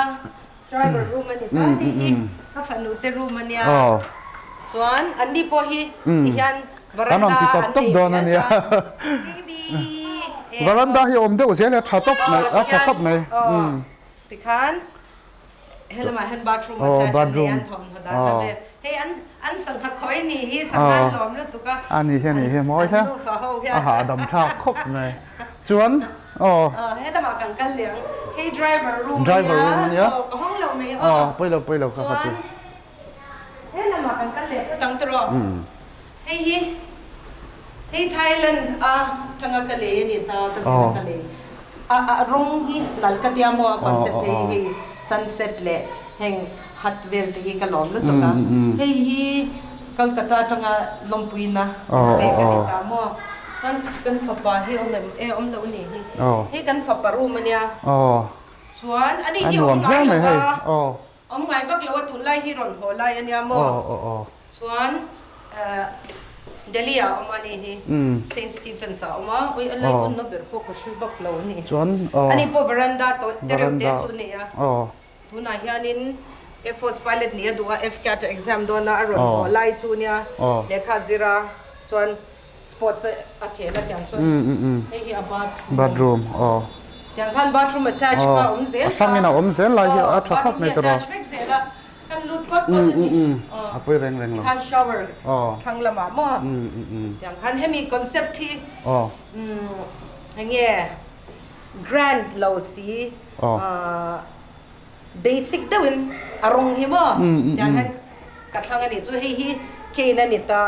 Driver room a ni ta hei hi ka fanu te room a nia chuan an ni pawh hi ti hian varanda an nei ve a baby varanda hi awm deuh zel a tha tawp mai a tha khawp mai tikhan helamah hian bathroom attach a nei a an thawmhnaw dan a vel hei an an sangha khawi ni hi sangha an lawm lutuk a a ni hi a ni hi mawi hle a hahdam thlak khawp mai chuan Aw. Aw helamah kan kal leh ang. Hei driver room a nia. Driver room a nia. Aw ka hawng lo mai aw. Aw pawi lo pawi lo ka kha chu. Chuan helamah kan kal leh phawt ang tawh. Hei hi hei Thailand a tanga ka lei a ni ta ka zin a ka lei. A a rawng hi nal ka tia maw a concept hei hei sunset leh heng hut vel te hi ka lawm lutuk a. Hei hi Kolkata atanga lawmpuina pek a ni ta maw. Chuan kan fapa hi awm em? E awm lo a nih hi. Hei kan fapa room a nia. Chuan a ni hi awm ngai lo a, awm ngai vak lo a tunlai hi rawn haw lai a nia maw. Chuan Delhi ah a awm a nih hi. Saint Stephen's ah a awm a. Ui a lai hunna ber pawh ka hre vak lo a ni. A ni pawh veranda te reuh te chu a nei a. Tunah hianin Air Force pilot nih a duh a, FCAT a exam dawn a, a rawn haw lai chu nia lehkha a zir a, chuan sports a khel a tiang chuan hei hi a bathroom tiang khan bathroom attach kha a awm zel kha, a awm zel lai hi a tha khawp mai tawh a, bathroom hi attach vek zel a, kan lut kawt kawt a ni, tikhan shower thlang lamah maw tiang khan hemi concept hi enge grand lo si. Basic deuhin a rawng hi maw tiang hian ka thlang a nih chu hei hi cane a ni ta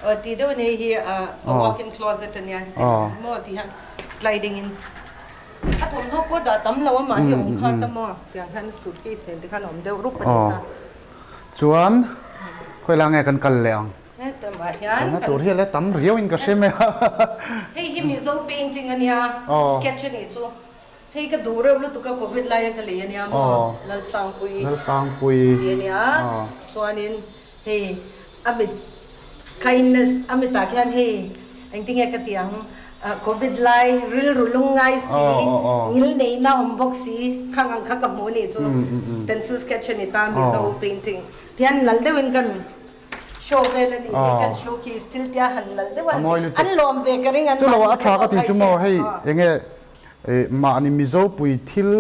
aw tih deuhin hei hi a walk in closet a nia maw tih hian sliding in a thawmhnaw pawh dah tam lo a mahni awm kha ta maw tiang hian suitcase nen te khan a awm deuh rup a ni ta. Chuan khawilah nge kan kal leh ang? Hetamah hian Kalna tur hi a la tam riau in ka hre mai a. Hei hi Mizo painting a nia sketch a nih chu. Hei ka duh reuh lutuk a covid laia ka lei ania maw Lalsangpui Lalsangpui tih ania chuanin hei a mit kindness a mitah khian hei engtinge ka tih ang covid lai rilru lungngai si ngil neihna awm bawk si khang ang kha ka hmu anih chu pencil sketch a ni ta Mizo painting tihian lal deuhin kan Show vel a nih hi kan showcase thil tia han lal deuh a an lawm ve ka ring an Chu lo a tha ka ti chu maw hei enge mahni Mizo pui thil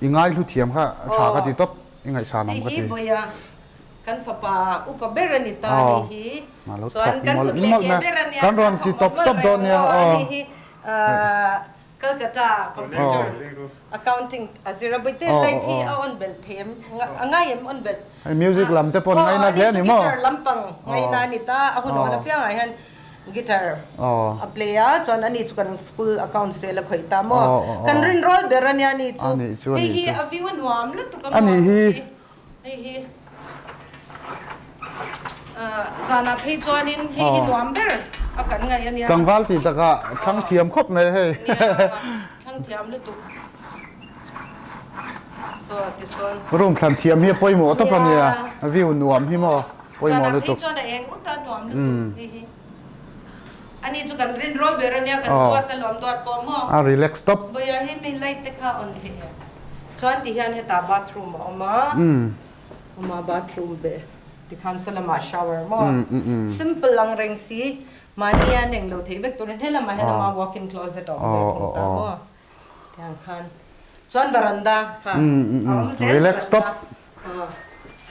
i ngai hlu thiam kha tha ka ti tawp i ngaihsan awm ka ti. Hei hi Boia kan fapa upa ber a ni ta a nih hi chuan kan kut leh ke ber a nia kan rawn ti tawp tawp dawn nia aw a nih hi Calcutta computer accounting a zir a bawihte light hi a on belh thei em a ngai em on belh Hei music lam te pawn ngaina hle a ni maw? Guitar lampang ngaina a ni ta a hun awl apiangah hian guitar a play a chuan ani chu kan school accounts vel a khawih ta maw kan rinrawl ber a nia ani chu hei hi a view a nuam lutuk a maw hei hi zanah phei chuanin hei hi nuam ber. A kan ngaih a nia. Tlangval tih takah thlang thiam khawp mai hei. Nia, thlang thiam lutuk. Saw tichuan. Room thlan thiam hi a pawimawh tawp a nia. View nuam hi maw pawimawh lutuk. Zanah phei chuan a eng ut a nuam lutuk hei hi. Ani chu kan rin rawl ber a nia, kan duat a lawm duat pawh maw. A relax tawp. Vawiah hi mi light te kha on theih em? Chuan ti hian hetah bathroom a awm a. Awm a bathroom ve. Tikhan saw lamah shower maw? Simple ang reng si, mahni a neng lo theih vek turin helamah helamah walk-in closet a awm ve thung ta maw? Tiang khan chuan veranda kha a awm zel Relax tawp.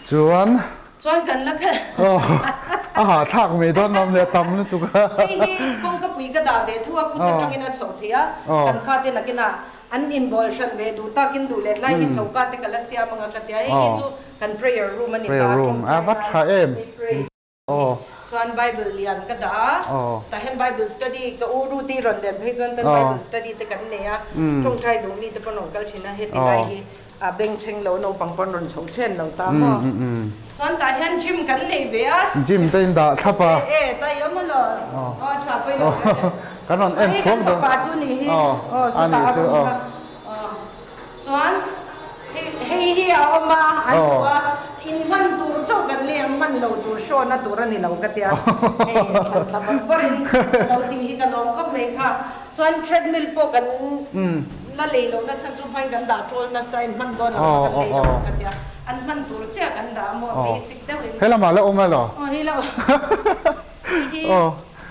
Chuan Chuan kan la kha a hahthlak mai dawn lo nia tam lutuk a. Hei hi kawngka pui ka dah ve tho a, khut atangin a chhoh theih a, kan fate nakinah An inbawl hran ve duh takin duh let lai hi choka te ka la siam anga ka tia hei hi chu kan prayer room a ni ta tawngtai nan hei pray chuan bible lian ka dah a tah hian bible study ka u Ruti rawn len phei chuan tan bible study te kan nei a tawngtai duh mi te pawn rawn kal thin a heti lai hi a bengchheng lo naupang pawn rawn chho chhen lo ta maw chuan tah hian gym kan nei ve a gym te in dah thlap a e ta i awm alaw aw tha pawi lo Kan rawn en thuak dawn. Hei kan fapa chu ni hi. Aw a ni chu aw. Chuan hei hi a awm a, an duh a, in hman tur chauh kan lei ang, hman lo tur show na tur a ni lo ka tia. Hei thlan thla bawrh bawrhin a lo tih hi ka lawm khawp mai kha. Chuan treadmill pawh kan la lei loh na chhan chu hmain kan dah ṭawl nasa in hman dawn lo chu kan lei lo ka tia. An hman tur chiah kan dah a maw basic deuhin. Helamah la awm elaw? Aw hei la awm. Hi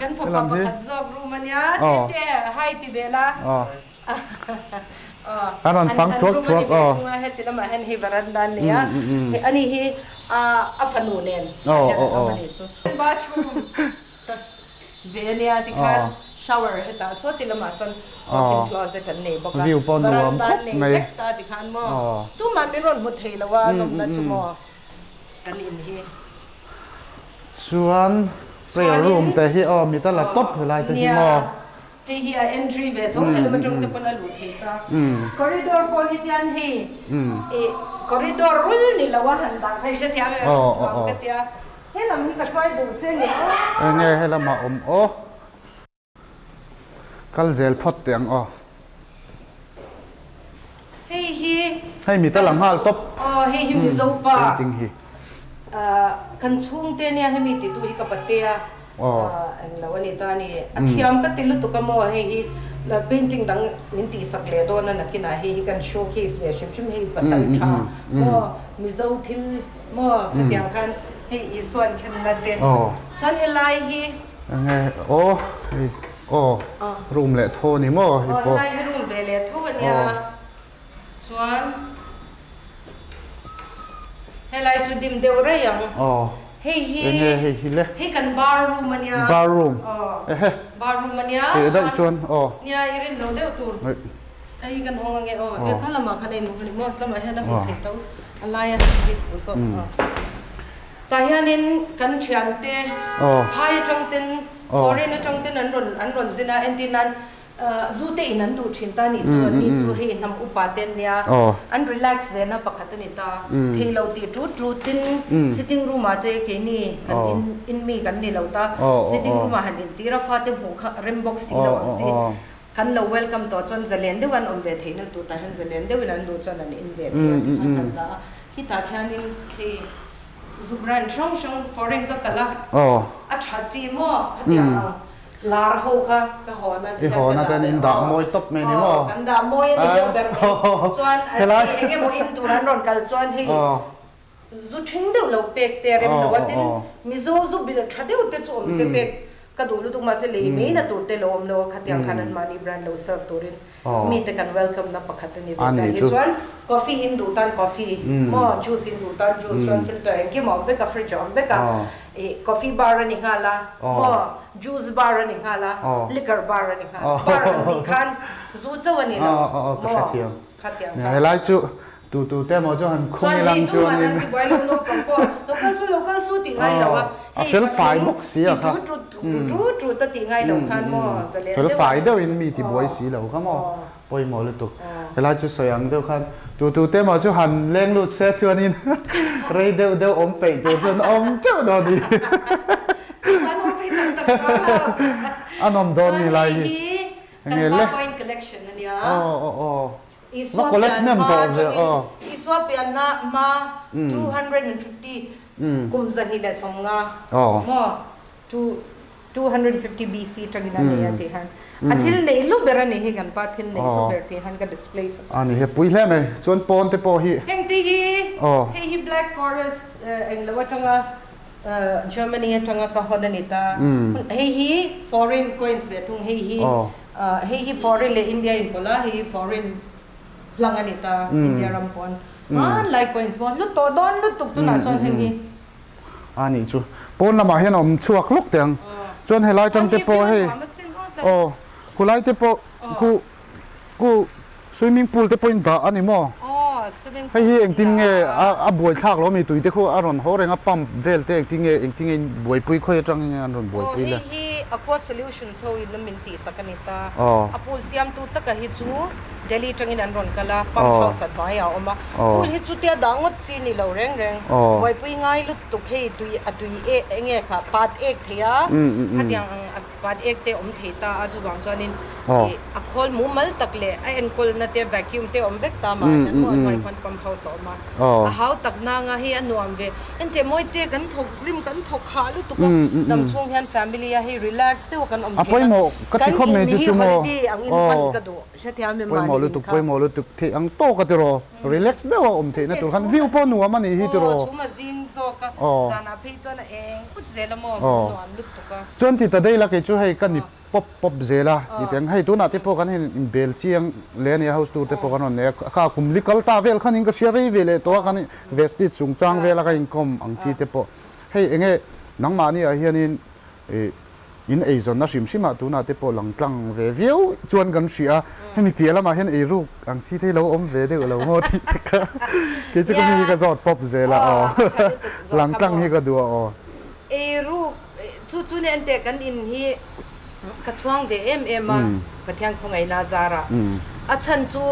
kan fapa pakhat zawk room a nia tete hai ti ve la Kan rawn fang thuak thuak aw. An heti lamah hian hei veranda an nei a, ani hi a fanu nen hian an awm a nih chu. Bathroom ve a nia tikhan shower hetah saw ti lamah sawn walk-in closet an nei bawk a, veranda an nei vek ta tikhan maw tumah min rawn hmu thei lo a nawmna chu maw kan in hi. Chuan prayer room te hi aw mit a la tawp helai te hi maw. Nia, hei hi a entry ve tho helam atang te pawn a luh theih ta. Corridor pawh hi tian hei ih corridor rul ni lo a han dah phei hrethiam em ang ka tia. Helam hi ka hruai duh che ni aw. Enge helamah awm aw. Kal zel phawt teh ang aw. Hei hi. Hei mi tal ang nghal tawp. Aw hei hi Mizo pa. Painting hi. Kan chhungte nia hemi titu hi ka patea eng lo a ni ta a ni. A thiam ka ti lutuk a maw hei hi painting dang min tihsak leh dawn a nakinah hei hi kan showcase ve hrim hrim hei pasal tha maw Mizo thil maw khatiang khan hei Isuan khenna te chuan helai hi. Enge aw hei aw room leh tho ni maw hei pawh. Aw helai hi room ve leh tho a nia chuan helai chu dim deuh rei ang. Aw hei hi enge hei hi le. Hei kan bar room a nia. Bar room ehe. Bar room a nia teh daih chuan aw. Nia i rin lo deuh tur. Hei kan hawng ange aw he kha lamah khan a inhawng a ni maw tlangah hian a hmuh theih tho a laia hei fuh zawk aw. Tah hianin kan thiante phai atang ten foreign atang ten an rawn an rawn zin a, entir nan zu te in an duh thin ta nih chu an ni chu hei hnam upa te an nia, an relax ve na pakhat a ni ta, thei lo tih tut tut tin sitting room ah te keini kan in in mi kan ni lo ta, sitting room ah han intir a fate hmuh kha rem bawk si lo ang chi, kan lo welcome tawh chuan zalen deuh an awm ve theihna tur tah hian zalen deuhin an duh chuan an in ve thei a tikhan kan dah a, khitah khianin hei zu brand hrang hrang foreign ka kal a, a tha chi maw khatiang ang lar ho kha ka hawn a tikhan ka dah leh aw kan dah mawi a ni deuh ber mai chuan eng emaw in tur an rawn kal chuan hei Zu ṭhing deuh lo pek te a rem lo a, tin Mizo zu bilh ṭha deuh te chu awm se pek ka duh lutuk mahse lei mai na tur te lo awm lo a, khatiang khan anmahni brand lo serve turin mite kan welcome na pakhat a ni ve ta hi. Chuan coffee in duh tan coffee maw, juice in duh tan juice chuan filter engkim a awm vek a, fridge a awm vek a, ih coffee bar a ni nghal a maw, juice bar a ni nghal a, liquor bar a ni nghal a, bar han tih khan zu chauh a ni lo maw khatiang khan. Helai chu Tu tu te maw chu han khung ilang chuanin. Chuan hei tu mah han tibuai lo naupang pawh lo kal su lo kal su tih ngai lo a. A fel fai bawk si a kha. Ti tu tu tu tu ta tih ngai lo khan maw zalen deuh. Fel fai deuhin mi tibuai si lo kha maw pawimawh lutuk. Helai chu sawi ang deuh khan tu tu te maw chu han leng lut se chuanin rei deuh deuh awm peih tur chuan awm teuh dawn a ni. An awm phei tak tak chuang lo. A nawm dawn ni lai hi. Kan pa coin collection a nia. Aw aw aw. Isua pian hma atangin Isua pianna hma 250 kum 250 maw 250 BC atangin a nei a tih han a thil neih hlu ber a ni hi kan pa thil neih hlu ber tih han ka display sak a ni he pui hle mai chuan pawn te pawh hi heng te hi hei hi Black Forest englo atanga Germany atanga ka hawn a ni ta hei hi foreign coins ve thung hei hi Hei hi foreign leh India inpawlh a, hei hi foreign hlang a ni ta, India ram pawn hmanlai coins maw hlut tawh dawn lutuk tunah chuan heng hi. A nih chu pawn lamah hian a awm chhuak lawk teh ang, chuan helai tang te pawh hei aw khulai te pawh khu khu swimming pool te pawhin dah a ni maw? Hei hi engtin nge a buaithlak lo mi tui te khu a rawn haw reng a pump vel te engtin nge engtin nge in buaipui khawi atang nge an rawn buaipui le? Aw hei hi Aqua Solutions ho in a min tihsak a ni ta. A pool siamtu taka hi chu Delhi atangin an rawn kal a, pump house a hnuaiah a awm a. Pool hi chutia dah ngawt chi ni lo reng reng. Buaipui ngai lutuk hei tui a tui ek enge kha pat ek thei a, khatiang ang a Pat ek te awm thei ta a, chuvang chuanin ih a khawl mumal tak leh a enkawlna te vacuum te awm vek ta mah hian maw a hnuai khuan pump house a awm a, a hau tak nanga hei a nuam ve. Enteh mawi te kan thawk rim kan thawk hah lutuk a, dam chhung hian family a hei relax deuh a kan awm thei a, kan in hi holiday angin hman ka duh hrethiam em mahni in kha. Pawimawh lutuk theih ang tawk a tiraw, relax deuh a awm theihna tur khan view pawh nuam a nih hi tiraw. Aw chhum a zing zawk a, zanah phei chuan a eng put zel a maw nuam lutuk. Chuan ti ta daih la kei chu hei ka ni pawp pawp zel a ti teng. Hei tunah te pawh kan hin inbel chiang leh a nia house tour te pawh kan rawn nei a. Kha kum li kal ta vel khan in ka hria rei ve leh tawh a kan vestige chungchang vel a ka inkawm ang chi te pawh. Hei enge nangmahni ah hianin ih in eizawnna hrim hrim ah tunah te pawh lang tlang ve viau chuan kan hria a. Hemi piah lamah hian eiruk ang chi te hi lo awm ve deuh lo maw tih te kha kei chu ka mi hi ka zawt pawp zel a aw. Lang tlang hi ka duh a aw. Eiruk chu chu nen teh kan in hi ka chhuang ve em em a, Pathian khawngaihna zarah. A chhan chu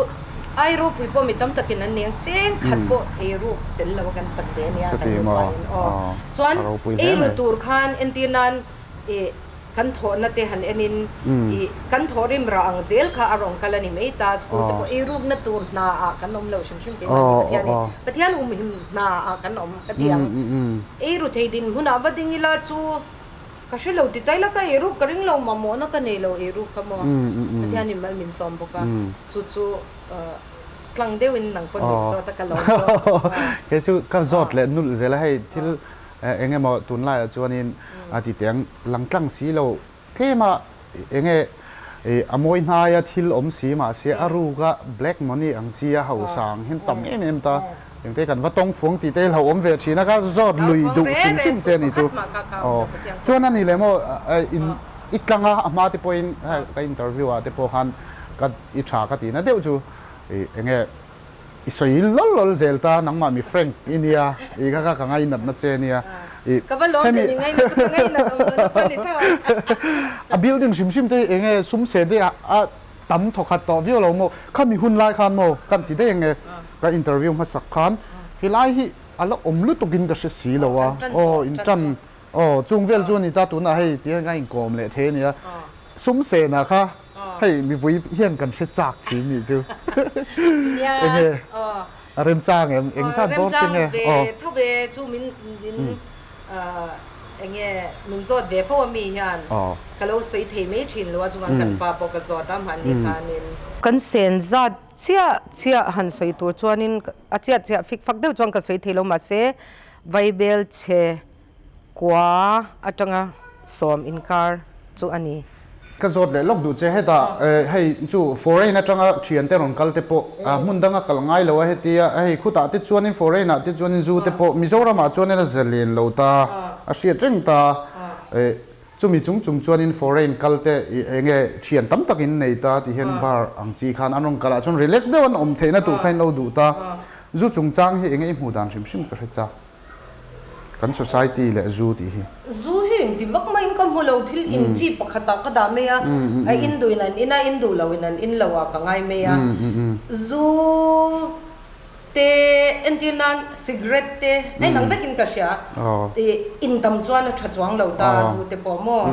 Airopui pawh mi tam takin an neng cheng khat pawh eiruk tel lo a kan sak ve ania kan nupain aw. Chuan eiru tur khan entir nan ih kan thawhna te han enin ih kan thawhrim rah ang zel kha a rawn kal a ni mai ta, school te pawh eirukna tur hna ah kan awm lo hrim hrim tih mahni Pathian in Pathian humhim hna ah kan awm ka ti ang. Eiru thei dinhmunah va ding ila chu ka hre lo ti taila ka eiruk ka ring lo mamawhna ka nei lo eiruk kha maw Pathian in mal min sawm bawk a chu chu tlang deuhin nang pawh min zawt a ka lawm bawk. Kei chu ka zawt leh nulh zel a hei thil eng emaw tunlaiah chuanin a ti teng lang tlang si lo tlema eng nge a mawi hnaia thil awm si mahse a ruka black money ang chi a hausa ang hian tam em em ta engte kan va tawng fuang tih te hi hlauhawm ve thin a ka zawt lui duh hrim hrim che a ni chu aw chuan a ni leh maw in i tlang a a hma te pawhin ka interview ah te pawh khan ka i tha ka tihna deuh chu eng nge I sawi lawl lawl zel ta, nangmah mi Frank i nia, i kha kha ka ngainatna che nia. I Ka va lawm ve, mi ngainat chu ka ngainat awm lo na pawh ni tho. A building hrim hrim te hi eng nge sum se te a tam thawkhat tawh viau lo maw, khami hun lai khan maw kan ti daih eng nge ka interview hmasak khan helai hi a la awm lutuk in ka hre si lo a, aw in tan aw chung vel chu a ni ta tunah hei ti hian ka inkawm leh thei a nia, sum sena kha Hei mipui hian kan hre chak thin nih chu. Enge a remchang em? Eng zat bawr te nge? Remchang ve tho ve chu min min enge min zawt ve fo a mi hian ka lo sawi thei mai thin lo a chuan kan pa pawh ka zawt a mahni khanin. Kan sen zat chiah chiah han sawi tur chuanin a chiah chiah fik fak deuh chuan ka sawi thei lo mahse Vaibel chhe kua atanga sawm inkar chu a ni. Ka zawt leh lawk duh che hetah hei chu foreign atanga thian te rawn kal te pawh hmun danga kal ngai lo a hetia hei khutah te chuanin foreign ah te chuanin zu te pawh Mizoram ah chuanin a zalen lo ta a hriat reng ta chumi chung chung chuanin foreign kal te enge thian tam tak in nei ta ti hian bar ang chi khan an rawn kal ah chuan relax deuh an awm theihna tur kha in lo duh ta zu chungchang hi enge i hmuh dan hrim hrim ka hre chak. Kan society leh zu tih hi. Zu hi engti vak maiin ka hmu lo, thil in chi pakhatah ka dah mai a, a in duhin an in a, in duh loin an in lo ah ka ngai mai a. Zu te. te entir nan cigarette te a inang vekin ka hria. Ih in tam chuan a tha chuang lo ta zu te pawh maw?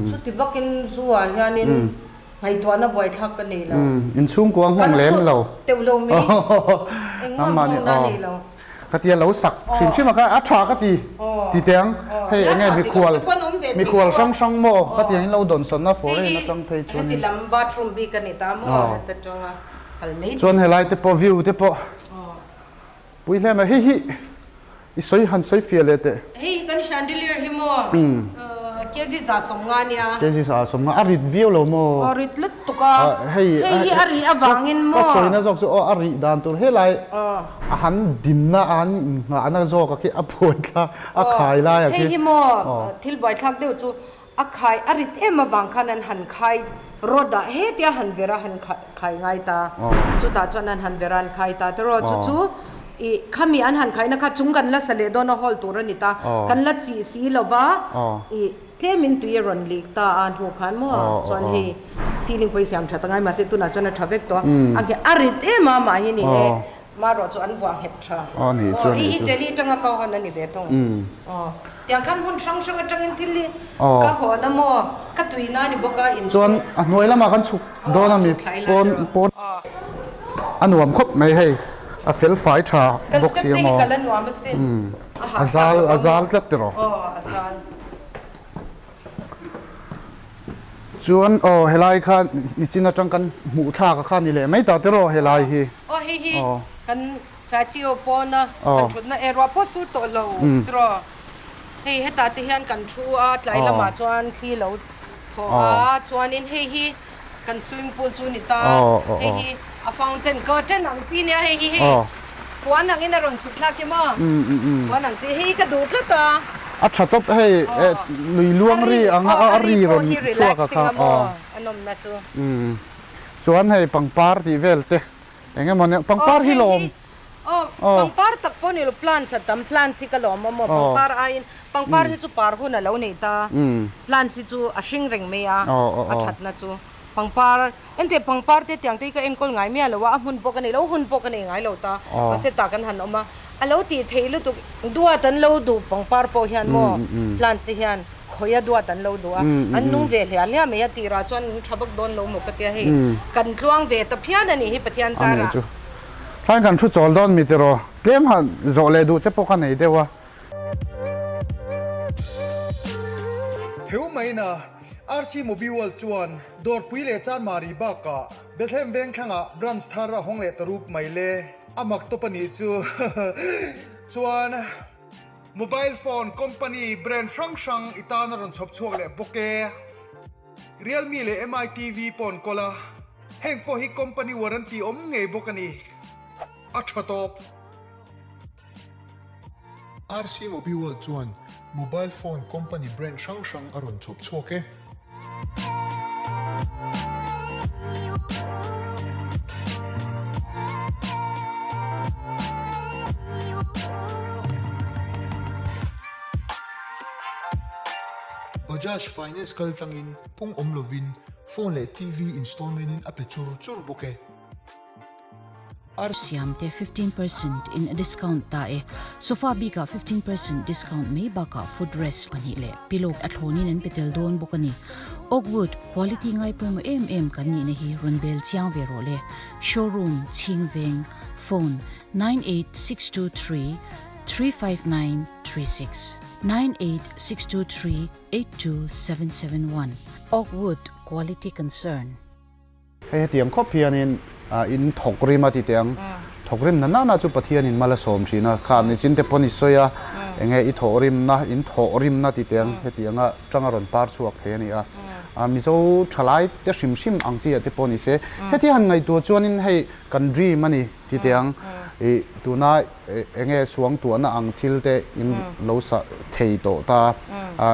Chuti vakin zu ah hianin ngaihtuahna buaithlak ka nei lo. Inchhungkua nghawng lem lo. Teuh lo mai. Engmah nghawngna nei lo. Khatia lo sak hrim hrim a kha a tha ka ti ti teh ang. Hei enge mikhual mikhual hrang hrang maw ka ti ang in lo dawnsawn a foreign atang phei chuan in. Heti lam bathroom bik a ni ta maw heta tanga kal mai. Chuan helai te pawh view te pawh pui hle mai. Hei hi I sawi han sawi fiah leh teh. Hei hi kan chandelier hi maw kg 150 nia. Kg 150 a rit viau lo maw? Aw rit lutuk a. Hei hi a rih avangin maw? Ka sawina zawk chu aw a rih dan tur helai a han dinna a han innghahna zawk a khi a buaithlak a khai lai a khi. Hei hi maw thil buaithlak deuh chu A khai a rit em avang khan an han khai rod ah hetia han ver a han khai ngai ta. Chutah chuan an han ver a an khai ta tiraw chu chu ih khami an han khaina kha chung kan la sa leh dawn a hawl tur a ni ta. Kan la chih si lo va ih tlem in tui a rawn lik ta a hnu khan maw chuan hei ceiling pawh hi siam tha ta ngai mahse tunah chuan a tha vek tawh a. A nghet a rit em a mah hi ni e. Marawh chu an vuah nghet tha. Aw, hei hi Delhi atanga ka hawn a ni ve thung. Aw, tiang khan hmun hrang hrang atangin thil hi ka hawn a maw, ka tuina a ni bawk a, inchhung. Chuan a hnuai lamah kan chhuk dawn a mi pawn pawn a nuam khawp mai hei, a fel fai tha bawk si a maw. Kan step te hi kal a nuam asin. A zal a zal tlat tiraw. Aw, a zal. Chuan aw helai kha nichin atang kan hmuh thlak a kha ni leh mai ta tiraw helai hi. Aw hei hi kan patio pawna kan thutna e ruah pawh sur tawh lo tiraw. Hei hetah te hian kan thu a tlai lamah chuan thli lo thaw a chuanin hei hi Kan swimming pool chu ni ta, hei hi a fountain curtain ang chi nia hei hi hei puan ang in a rawn chhuk thlak hi maw puan ang chi hei hi ka duh tlat a. A tha tawp hei lui luang ri ang a a ri rawn chhuak a kha aw a nawmna chu. Chuan hei pangpar tih vel te eng emaw nia pangpar hi lawm. Aw pangpar tak pawh ni lo plants a tam plants hi ka lawm a maw pangpar aiin pangpar hi chu par hun a lo nei ta plants hi chu a hring reng mai a a thatna chu pangpar ente pangpar te tiang te hi ka enkawl ngai miah lo a a hmun pawh ka nei lo hun pawh ka nei ngai lo ta mahse tah kan han awm a a lo tih theih lutuk duat an lo duh pangpar pawh hian maw plants te hian Khawia duat an lo duh a, an nung ve hliah hliah mai a, tirah chuan an tha vak dawn lo maw ka tia hei kan tluang ve ta phian a nih hi Pathian zarah. A nih chu. Thlain kan thu chawl dawn mi tiraw, tlem han zawh leh duh che pawh ka nei deuh a. Heu maina RC Mobiworld chuan Dawrpui leh Chanmari bakah Bethlehem Vengthlangah branch thar a hawng leh ta rup mai le. A mak tawp a nih chu. Chuan. Mobile phone company brand hrang hrang i tan a rawn chhawp chhuak leh bawk e. Realme leh Mi TV pawh an kawl a, heng pawh hi company warranty awm ngei bawk a ni. A tha tawp. RC Mobiworld chuan mobile phone company brand hrang hrang a rawn chhawp chhuak e. Bajaj Finance kal tlangin pung awm lovin phone leh TV installment in a pe chur chur bawk e. Siam te 15% in a discount ta e. Sofa bikah 15% discount mai bakah footrest pahnih leh pillow a thlawnin an pe tel dawn bawk a ni. Oak wood quality ngai pawimawh em em kan nihna hi rawn bel chiang ve rawh le. Showroom, Chhingveng, Phone, 98623 35936 98623 82771 Oak wood quality concern. Hei hetiang khawp hianin in thawk rim a ti teh ang. Thawk rim na nana chu Pathianin mal a sawm thin a, kha nichin te pawn i sawi a, enge i thawh rimna, in thawh rimna ti teh ang, hetianga tanga rawn par chhuak thei a ni a. Mizo thalai te hrim hrim ang chi ah te pawh ni se, heti han ngaihtuah chuanin hei kan dream a ni ti teh ang, i tuna enge suangtuahna ang thil te in lo sa thei tawh ta,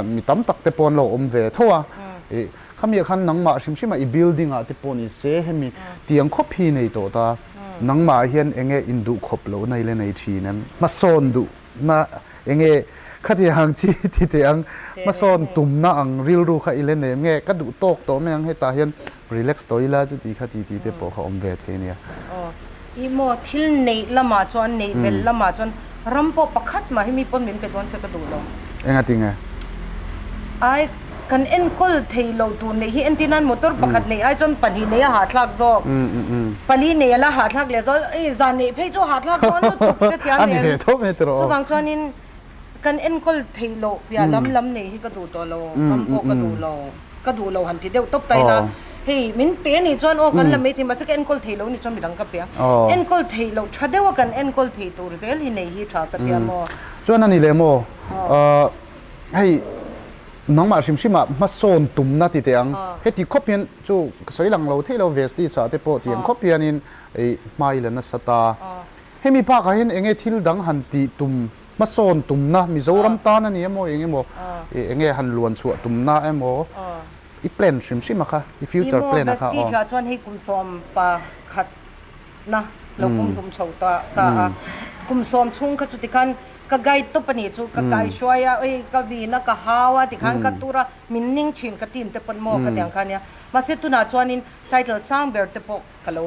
mi tam tak te pawh an lo awm ve tho a, i Khamiah khan nangmah hrim hrim a i building ah te pawh ni se hemi tiang khawp hi nei tawh ta. Nangmah hian enge in duh khawp lo nei le nei thin em? Hmasawn duh na enge khati ang chi ti teh ang hmasawn tumna ang rilru kha i le nei em nge ka duh tawk tawh mai ang hetah hian relax tawh ila chuti kha ti ti te pawh kha awm ve thei ania. Aw. Ih maw, thil neih lamah chuan, neih belh lamah chuan ram pawh pakhat mah hi mi pawn min pe dawn se ka duh lo. Engati nge? Ai, kan enkawl thei lo tur neih hi entir nan motor pakhat neih ai chuan pahnih neih a hahthlak zawk. Pali neih a la hahthlak leh zawk. Ei, zan neih phei chu hahthlak dawn lutuk hrethiam em? A ni ve tho mai tiraw. Chuvang chuanin kan enkawl thei loh piah lam lam neih hi ka duh tawh lo, ram pawh ka duh lo. Ka duh lo han ti deuh tawp ta ila, hei min pe a nih chuan aw kan la mai thei mahse ka enkawl thei lo a nih chuan midang ka pe a, enkawl theih loh tha deuh a kan enkawl thei tur zel hi nei hi tha ka ti a maw. Chuan a ni leh maw, hei nangmah hrim hrim ah hmasawn tumna ti teh ang, heti khawp hian chu ka sawi lang lo thei lo vesti chah te pawh ti ang khawp hianin hma i la nasa ta. Hemi bakah hian enge thil dang han tih tum Hmasawn tumna Mizoram tan a ni emaw eng emaw eng nge han luan chhuah tumna emaw i plan hrim hrim a kha i future plan a kha aw. Vestige ah chuan hei kum 11 na lo kum hlum chho ta ta a kum sawm chhung kha chu tikhan ka guide tawp a nih chu ka kaihruai a ei ka vin a ka hau a tikhan ka tur a min ning thin ka team te pawn maw ka ti ang kha nia mahse tunah chuanin title sang ber te pawh Ka lo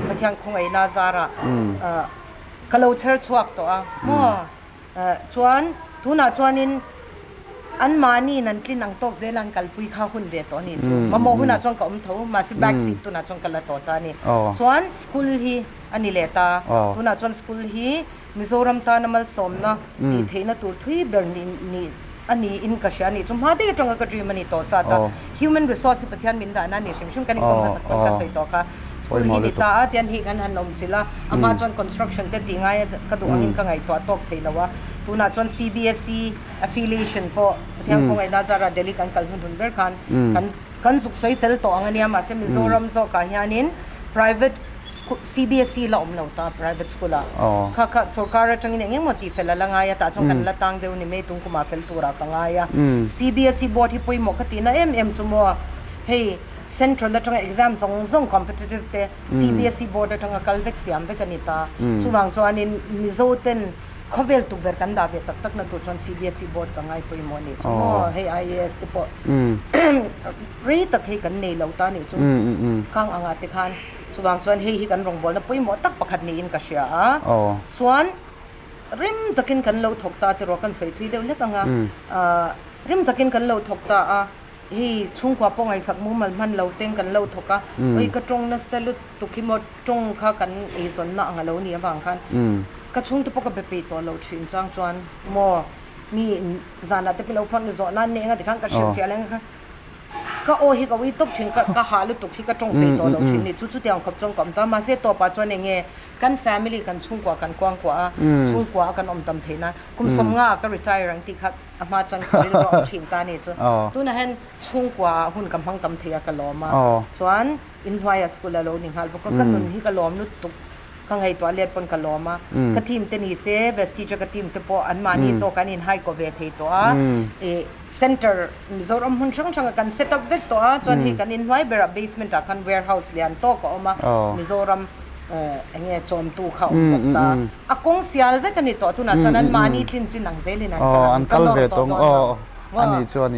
Pathian khawngaihna zarah ka lo chher chhuak tawh a maw? Chuan tunah chuanin anmahniin an tlin ang tawk zel an kalpui kha hun ve tawh a nih chu. Mamawh hunah chuan ka awm tho, mahse back seat tunah chuan ka la tawh ta a ni. Chuan school hi a ni leh ta, tunah chuan school hi Mizoram tana malsawmna tih theihna tur thui ber ni a niin ka hria a nih chu. Hma daih atanga ka dream a ni tawh sat a. Human resource hi Pathian min dahna a ni hrim hrim. Kan inkawm hmasak pawn ka sawi tawh kha. School hi ni ta a, tian hi kan han awm chilh a. A hma chuan construction te tih ngai a ka duh angin ka ngaihtuah tawk thei lo a. Tunah chuan CBSE affiliation pawh Pathian khawngaihna zara Delhi kan kal hnu hun ber khan kan kan zuk sawi fel tawh ang a nia. Mahse Mizoram zawkah hianin private CBSE la awm lo ta private school ah kha kha sorkar atangin eng engmaw tih fel a la ngai a tah chuan kan la tang deuh ni mai tung kumah fel turah ka ngai a CBSE board hi pawimawh ka tihna em em chu maw hei central atanga exam zawng zawng competitive te CBSE board atanga kal vek siam vek a ni ta chuvang chuanin Mizo ten khawvel tukverh kan dah ve tak tak na tur chuan CBSE board ka ngai pawimawh a nih chu maw hei IAS te pawh rei tak hei kan nei lo ta a nih chu kang angah te khan Chuvang chuan hei hi kan rawngbawlna pawimawh tak pakhat niin ka hria a, chuan rim takin kan lo thawk ta tiraw kan sawi thui deuh hlek ang a, rim takin kan lo thawk ta a, hei chhungkua pawh ngaihsak mumal hman lo ten kan lo thawk a, oi ka tawng nasa lutuk hi maw tawng kha kan eizawnna ang a lo nih avang khan ka chhungte pawh ka be peih tawh lo thin chang chuan maw mi zanah te pawh lo phone zawh nan nih eng a tikhan ka hrilhfiah leh ang kha. Ka aw hi ka ui tawp thin, ka ka hah lutuk hi ka tawng peih tawh lo thin ni. Chu chutiang khawp chuan ka awm ta. Mahse tawpah chuan eng nge kan family kan chhungkua kan kuangkuah a, chhungkua a kan awm tam theih nan kum sawmnga ah ka retire ang tih kha a hma chuan ka rilru a awm thin ta ni chu. Tunah hian chhungkua ah hun ka hmang tam thei a ka lawm a, chuan inhnuaiah school a lo ni nghal bawk a, ka nun hi ka lawm lutuk. Ka ngaihtuah let pawn ka lawm a, ka team te ni se Vestige a ka team te pawh an mahni tawk an in hai kaw ve thei tawh a, ih center Mizoram hmun hrang hrang ah kan set up vek tawh a, chuan hei kan inhnuai berah basement ah khan warehouse lian tawk a awm a, Mizoram eng nge chawmtu kha a awm bawk ta, a kawng sial vek a ni tawh tunah chuan an mahni tlin chin ang zelin an kal ang, ka nawr tawh dawn lo,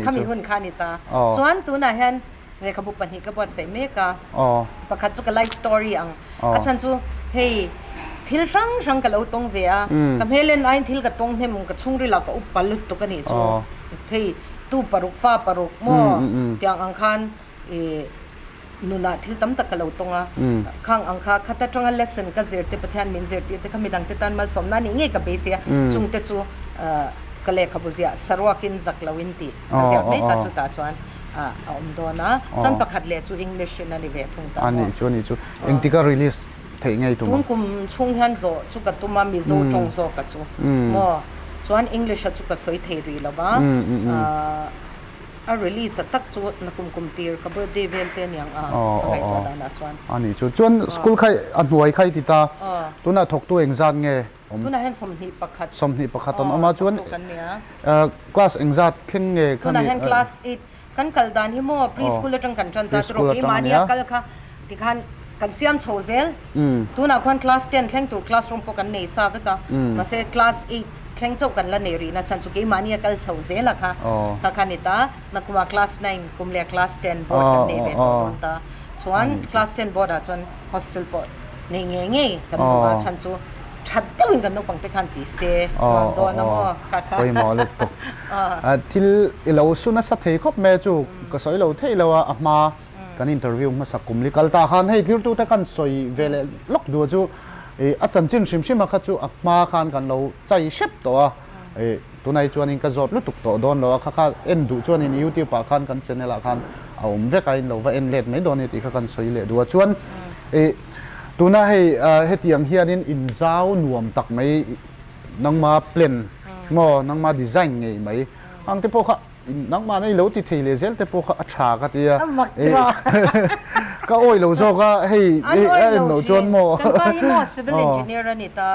khami hun kha a ni ta, chuan tunah hian. Lehkhabu pahnih ka buatsaih mek a, pakhat chu ka life story ang, a chhan chu hei thil hrang hrang ka lo tawng ve a, ka hmel en aiin thil ka tawng hnem ka chhungril ah ka up pal lutuk a nih chu, hei tu paruk fa paruk maw tiang ang khan ih nunah thil tam tak ka lo tawng a, khang ang kha khat atanga lesson ka zir te Pathian min zirtir te kha midang te tan malsawmna a nih ngei ka beisei a, chung te chu ka lehkhabu ziah saruakin zak lo in tih ka ziak mek a chutah chuan. a awm dawn a, chuan pakhat leh chu English in a ni ve thung ta maw? A nih chu a nih chu. Engtik a release theih ngei tum ang? Tun kum chhung hian zawh chu ka tum a, Mizo tawng zawk a chu maw? Chuan English a chu ka sawi thei rih lo va, a release a tak chu na kum kum tir ka birthday vel te aniang a ka ngaihtuah danah chuan. A nih chu. Chuan school kha a hnuai kha i ti ta, tunah thawktu engzat nge? awm. Tunah hian 21. 21 an awm a chuan class engzat thleng nge kha Tunah hian class 8 kan kal dan hi maw preschool atang kan tan ta chu rawh keimahni a kal kha tikhan kan siam chho zel tunah khuan class 10 thleng tur classroom pawh kan nei sa vek a mahse class 8 thleng chauh kan la nei rihna chhan chu keimahni a kal chho zel a kha kha kha ni ta nakuma class 9 kum leh class 10 board kan nei ve tawh dawn ta chuan class 10 board ah chuan hostel pawh. Nei ngei ngei kan duh a chhan chu that deuhin kan naupang te khan ti se nuam dawn a maw kha kha. Pawimawh lutuk. Thil i lo su nasa thei khawp mai a chu ka sawi lo theih lo a, a hma kan interview hmasa kum li kal ta khan hei thiltute khan sawi ve leh lawk duh chu a chanchin hrim hrim a kha chu a hma khan kan lo chai hrep tawh a, tunah hi chuanin ka zawt lutuk tawh dawn lo a, kha kha en duh chuanin youtube ah khan kan channel ah khan a awm vek a in lo va en let mai dawn a ni tih kha kan sawi leh duh a, chuan tuna hei hetiang hianin inzau nuam tak mai nangma plan maw nangma design ngei mai ang te pawh kha Nangmah nei lo ti thei leh zel te pawh kha a tha ka ti a. A mak tira. Ka awi lo zawk a, hei An awi a en lo loh chuan thin. maw. Kan pa hi maw civil engineer a ni ta,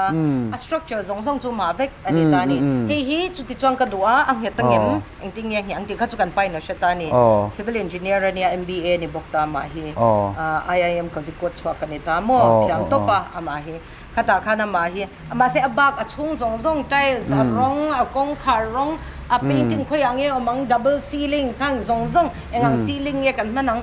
a structure zawng zawng chu mah vek a ni ta a ni. Hei hi chuti chuan ka duh a, a nghet angem, engtin nge a ngheh ang tih kha chu kan pa in a hre ta a ni. Civil engineer a nia, MBA ni bawk ta amah hi. IIM Kozhikode chhuak a ni ta maw, thiam tawp a amah hi. Khatah khan amah hi, mahse a bak a chhung zawng zawng tiles, a rawng, a kawngkhar rawng, a painting khawiah nge awm ang, double ceiling khang zawng zawng eng ang ceiling nge kan hman ang,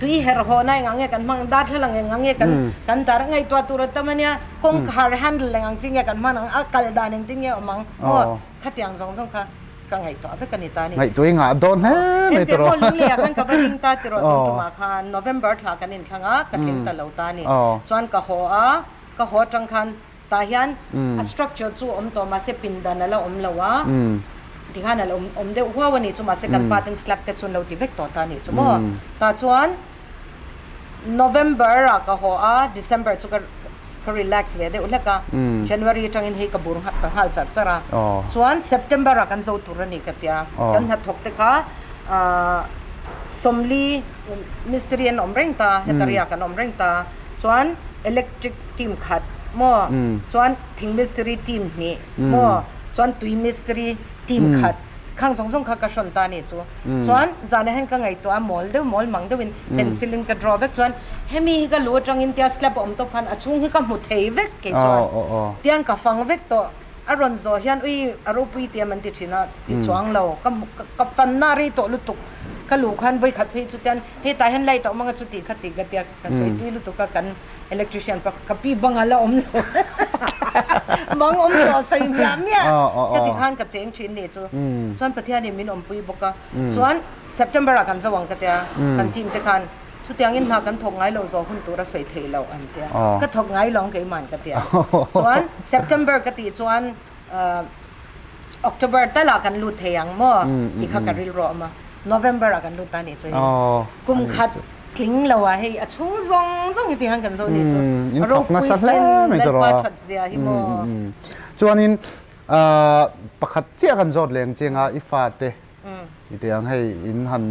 tui herh hawhna eng ang nge kan hmang ang, darthlalang eng ang nge kan kan tar a ngaihtuah tur a tam a nia, kawngkhar handle eng ang chi nge kan hman ang, a kal dan engtin nge awm ang maw, khatiang zawng zawng kha. Ka ngaihtuah vek a ni ta ni. Ngaihtuah i ngah dawn hle mai tawh rawh. Engtiang pawh lungleiah khan ka va ding ta tiraw tun tumah khan November thla kan inthlang a, ka tling ta lo ta ni. Chuan ka haw a, ka haw atang khan tah hian a structure chu awm tawh mahse pindan a la awm lo a, tikhan a la awm deuh huau a ni chu mahse kan pa ten slab te chu an lo ti vek tawh ta ni chu maw. Tah chuan November ah ka haw a, December chu ka ka relax ve deuh hlek a, January atangin hei ka bur ta nghal char char a, chuan September ah kan zo tur a ni ka tia, kan hnathawk te kha Sawmli mistiri an awm reng ta, heta riak an awm reng ta, chuan electric team khat maw, chuan thing mistiri team hnih maw, chuan tui mistiri team khat. Khang zawng zawng kha ka hrawn ta a nih chu. Chuan zanah hian ka ngaihtuah a, mawl deuh mawl mang deuhin pencil in ka draw vek chuan hemi hi ka lu atangin tia slab a awm tawp khan a chhung hi ka hmu thei vek kei chuan tiang ka fang vek tawh. A rawn zawh hian ui a ropui ti em an ti thin a, ti chuang lo ka hmu ka fanna rei tawh lutuk ka luh khan vawikhat phei chu tian hetah hian light a awm anga chuti kha ti ka tia ka sawi tui lutuk a kan Electrician pa ka pi bang a la awm lo bang awm tawh sawi miah miah ka ti khan ka cheng thin ni chu chuan Pathian in min awmpui bawk a chuan September ah kan zo ang ka tia kan team te khan chutiang in hna kan thawk ngai lo zawh hun tur a sawi theih loh an tia ka thawk ngai lo ang keimah ka tia chuan September ka tih chuan October tal ah kan lut thei ang maw ti kha ka rilru a awm a November ah kan lut ta nih chu hei kum khat Tling lo ah hei a chhung zawng zawng hi ti hian kan zo nih chu In thawk ropui nasa hle sin mai tawh Lalpa rawh. that zia hi maw. Chuanin pakhat chiah kan zawt leng chiang a i fate i tih ang hei in han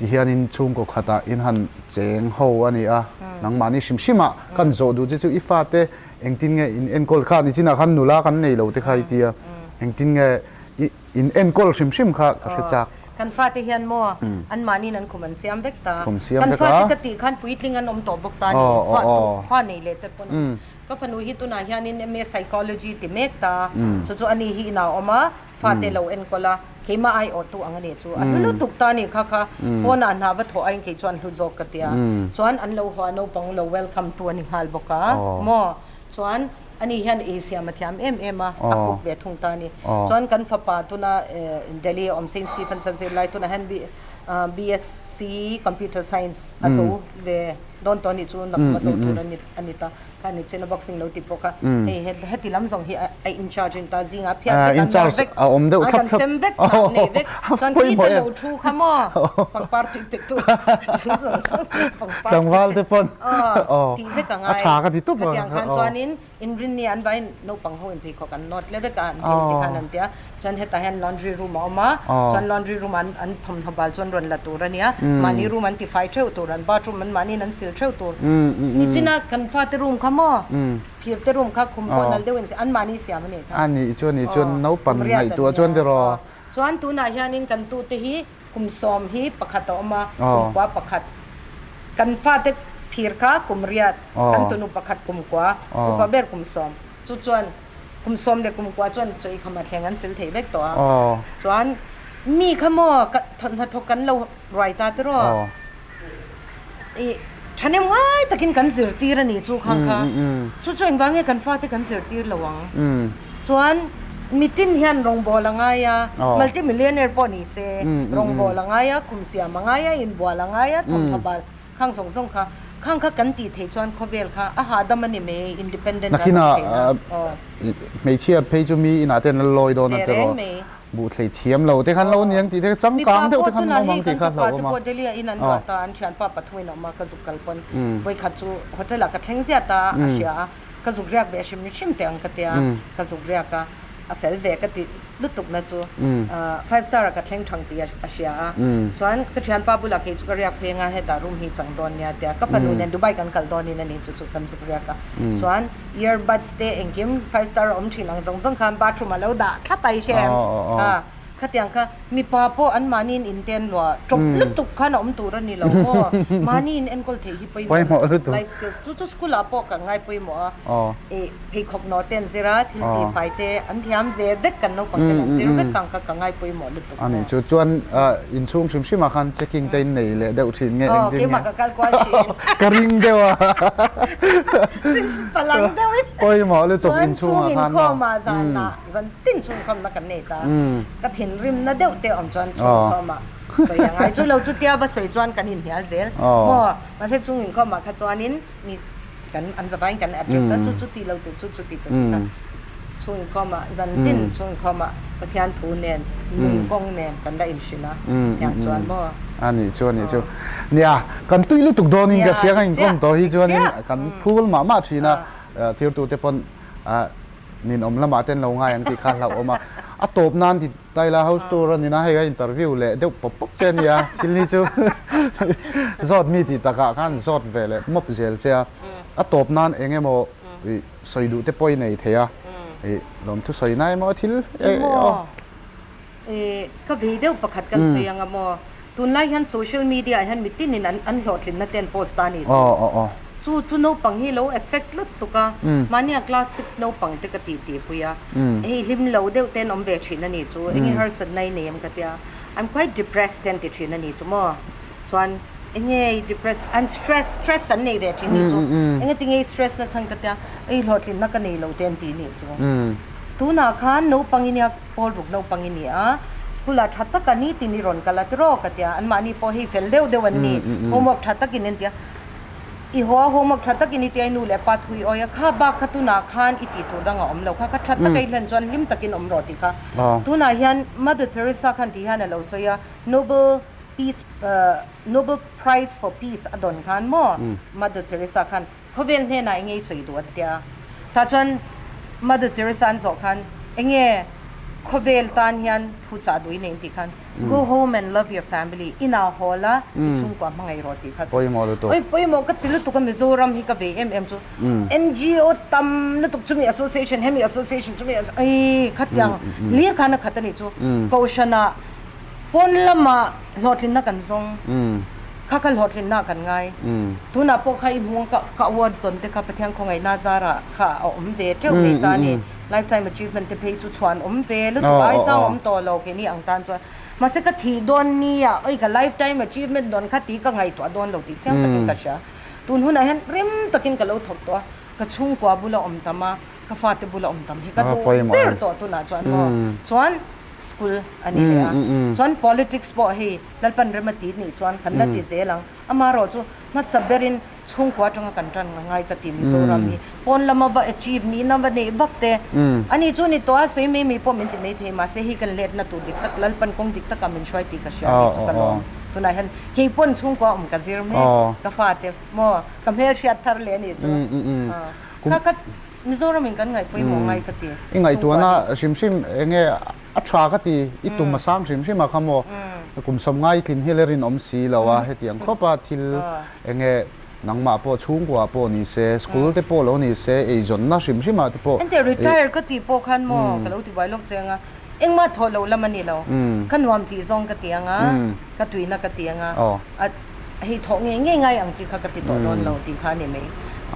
ti hian in chhungkaw khatah in han cheng ho a ni a nangmahni hrim hrim ah kan zawh duh che chu i fate engtin nge in enkawl kha nichinah khan nula kan nei lo te kha i tia engtin nge i In enkawl hrim hrim kha ka hre chak. Kan fate hian maw anmahniin an khum an siam vek ta. Khum siam Kan vek a. fate ka tih khan puitling an awm tawh bawk ta a ni. Fa tu fa nei leh te pawn awm. Ka fanu hi tunah hianin MA Psychology ti mek ta. Chu chu ani hi inah a awm a, fate lo enkawl a, keimah ai awh tu ang a nih chu. A hlu lutuk ta a nih kha kha. Pawnah hna va thawh aiin kei chuan hlu zawk ka tia. Chuan an lo haw a naupang lo welcome tu a ni nghal bawk a maw. Chuan Ani hian ei siam a thiam em em a, a cook ve thung ta a ni. Chuan kan fapa tuna Delhi a awm Saint Stephen's a zir lai tunah hian BSc Computer Science a zo ve dawn tawh a nih chu nakum a zo tur a ni ta. Kha ni chin a boxing lo ti pawh kha hei heti lam zawng hi a in charge a ni ta. Zingah phiat vek a nawr vek a kan sem vek ta nei vek. Chuan khi ta lo thu kha maw pangpar tui pe tu pangpar Tlangval te pawn tih vek a ngai. A tha ka ti tup a. Khatiang khan chuanin inrinni an vain naupang ho in pheikhawk an nawt le vek a an dil ti khan an tia. Chuan hetah hian laundry room a awm a, chuan laundry room ah an thawmhnaw bal chu an rawn la tur a nia. Mahni room an tifai theuh tur, an bathroom an mahniin an sil theuh tur. Nichina kan fate room kha maw phir te room kha khum pawh nal deuhin an mahni siam a nih kha. A nih chu a nih chuan naupang ngaihtuah chuan tiraw. Chuan tunah hianin kan tute hi Kum sawm hi pakhat a awm a, kum kua pakhat. Kan fate phir kha kum riat, kan tunu pakhat kum kua, upa ber kum sawm. Chu chuan kum sawm leh kum kua chuan chaw i khama thleng an sil thei vek tawh a. Chuan mi kha maw hnathawk kan lo ruai ta tiraw? I. Thahnem ngai takin kan zirtir a ni chu khang kha. Chu chu engvang nge kan fate kan zirtir lo ang? Chuan mitin hian rawngbâwl a ngai a, multi-millionaire pawh ni se, rawngbâwl a ngai a, khum siam a ngai a, inbual a ngai a, thawmhnaw bal khang zawng zawng kha, khang kha kan tih theih chuan khawvel kha a hahdam a ni mai, independent a Nakinah awm theih na. hmeichhia phei chu mi inah te an la lawi dawn a tiraw? Buh thlei thiam lo te khan lo niang tih te kha changkang deuh te khan awm ang tih kha hlauhawm a. Mipa pawh tunah hei kan fapa te pawh Delhi ah in an luah ta an thianpa pathuin a awm a ka zuk kal pawn vawikhat chu hotel ah ka thleng ziat a a hria a ka zuk riak ve hrim hrim teh ang ka tia ka zuk riak a a fel ve ka ti lutuk na chu five star ah ka thleng thang tih a hria a chuan ka thianpa bulah kei chu ka riak pheng a hetah room hi chang dawn nia tia ka fanu nen Dubai kan kal dawn in a ni chu chu kan zuk riak a chuan Earbuds te engkim five star a awm thin ang zawng zawng khan bathroom a lo dah thlap a i hre em? Ha, khatiang kha mipa pawh an mahniin inten lua tawp lutuk khan a awm tur a ni lo maw? Mahni in enkawl theih hi pawimawh lutuk, life skills chu chu school ah pawh kan ngai pawimawh a, ih pheikhawk nawh te an zir a, thil tih fai te an thiam ve vek kan naupang te an zir vek ang kha ka ngai pawimawh lutuk. A nih chu chuan inchhung hrim hrim ah khan checking te in nei leh deuh thin nge engtin nge? Keimah ka kal kual thin. Ka ring deuh a. Principal ang deuh in. Pawimawh lutuk inchhung ah khan maw. Chuan chhung inkhawm ah zan ah zan tin chhungkhawm na kan nei ta. Ka thinrim na deuh te awm chuan chhungkhawm ah sawi a ngai. Chu lo chu tia va sawi chuan kan inhnial zel maw. Mahse chhung inkhawm ah kha chuanin mi kan an zavaiin kan address a chu chu ti lo tur chu chu ti tur ti kha chhung inkhawm ah zan tin chhung inkhawm ah Pathian thu nen nun kawng nen kan la inhrilh a tiang chuan maw. A nih chu a nih chu. Nia kan tui lutuk dawnin ka hria ka inkhawm tawh hi chuanin kan phul mah mah thin a thirtute pawn ninawm lamah te an lo ngai ang tih kha hlauhawm a a tawp nan ti Taila house tour a nina hei a interview leh deuh pawp pawp che ania thil hi chu zawt mi tih takah khan zawt ve leh mawp zel che a a tawp nan eng emaw ih sawi duh te pawh i nei thei a ih lawmthu sawi na emaw thil Emaw ih ka vei deuh pakhat kan sawi anga maw Tunlai hian social media ah hian mitinin an an hlawhtlinna te an post ta a ni chu. Chu chu naupang hi lo effect lutuk a, mahnia class six naupang te ka tih tih pui a, hei hlim lo deuh te an awm ve thin a ni chu, enge harsatna i nei em ka tia, I'm quite depressed te an ti thin a ni chu maw, chuan enge i depress, I'm stressed, stress an nei ve thin a ni chu, enge tinge i stress na chhan ka tia, ei hlawhtlinna ka nei lo te an ti a ni chu. Tunah khan naupang i nia Pawl ruk naupang i ni a, school ah tha taka nitin i rawn kal a tiraw ka tia, anmahni pawh hei fel deuh deuh an ni, homework tha takin an tia, i haw a homework tha takin i tia i nu leh pa thu i awi a, kha bak kha tunah khan i tih tur dang a awm lo kha, kha tha taka i hlen chuan hlim takin awm rawh tih kha. Tunah hian Mother Teresa khan tih hian a lo sawi a, Nobel Peace Nobel Prize for Peace a dawn khan maw Mother Teresa khan Khawvel hnenah enge i sawi duh an tia. Tah chuan Mother Teresa an zawh khan enge khawvel tan hian thu chah duh i nei an tih khan Go home and love your family, inah haw la i chhungkua hmangaih rawh tih kha a sawi. Oi pawimawh ka ti lutuk a Mizoram hi ka vei em em chu NGO tam lutuk chumi association hemi association chumi ai khatiang hlir khan a khat a nih chu Kohhranah pawn lamah hlawhtlinna kan zawng. Kha kha hlawhtlinna kan ngai. Tunah pawh kha i hmuh ka ka awards dawn te kha Pathian khawngaihna zarah kha a awm ve teuh mai ta a ni. Lifetime achievement te phei chu chhuan awm ve lutuk a, aisang awm tawh lo keini ang tan chuan. Mahse ka thih dawn nia, oi ka lifetime achievement dawn kha tih ka ngaihtuah dawn lo tih chiang takin ka hria. Tun hunah hian rim takin ka lo thawk tawh a, ka chhungkua bula awm tam a, ka fate bula awm tam hi ka duh ber tawh tunah chuan maw. Chuan school a ni leh a, chuan politics pawh hei Lalpan rem a ti nih chuan kan la ti zel ang. Amaherawh chu hmasa berin chhungkua atanga kan tan ngai ka ti Mizoram hi pawn lama va achieve nihna va neih vak te a ni chu ni tawh a sawi mai mai pawh min ti mai thei mahse hei kan letna tur dik tak Lalpan kawng dik takah min hruai tih ka hria ni chu ka lawm. Tunah hian kei pawn chhungkua awm ka zir mek ka fate maw ka hmelhriat thar leh a nih chu. Kha kha Mizoramin kan ngaih pawimawh ngai ka ti. I ngaihtuahna hrim hrim enge A tha ka ti, i tum a sang hrim hrim a kha maw, kum sawmngai tlin hi le rinawm si lo a, hetiang khawp a thil enge nangmah pawh chhungkua pawh ni se, school te pawh lo ni se, eizawnna hrim hrim ah te pawh. Ente retire ka tih pawh khan maw ka lo ti buai lawk che anga, engmah thawh loh lam a ni lo, ka nuam tih zawng ka ti anga, ka tuina ka ti anga, a hei thawh ngei ngei ngai ang chi kha ka ti tawh dawn lo tih kha a ni mai.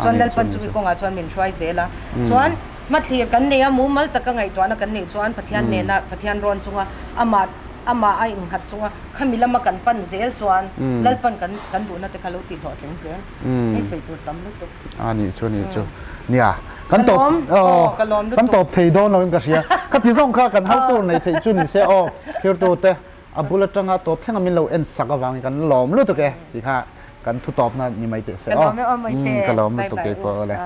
Chuan Lalpan chumi kawngah chuan min hruai zel a, chuan. Hmathlir kan nei a, mumal taka ngaihtuahna kan neih chuan Pathian nena Pathian rawn chunga amah. Amah a innghat chunga khami lama kan pan zel chuan Lalpan kan kan duhna te kha lo tih hlawhtling zel. Hei sawi tur tam lutuk. A nih chu nih chu. Nia kan tawp aw ka lawm lutuk. Kan tawp thei dawn lo in ka hria. Khati zawng kha kan house tour nei theih chu ni se aw thirtu te a bul atanga tawp thleng a min lo en sak avangin kan lawm lutuk e tih kha kan thu tawpna ni mai teh se aw. Ka lawm e aw Mawite. Ka lawm lutuk keipawh awle.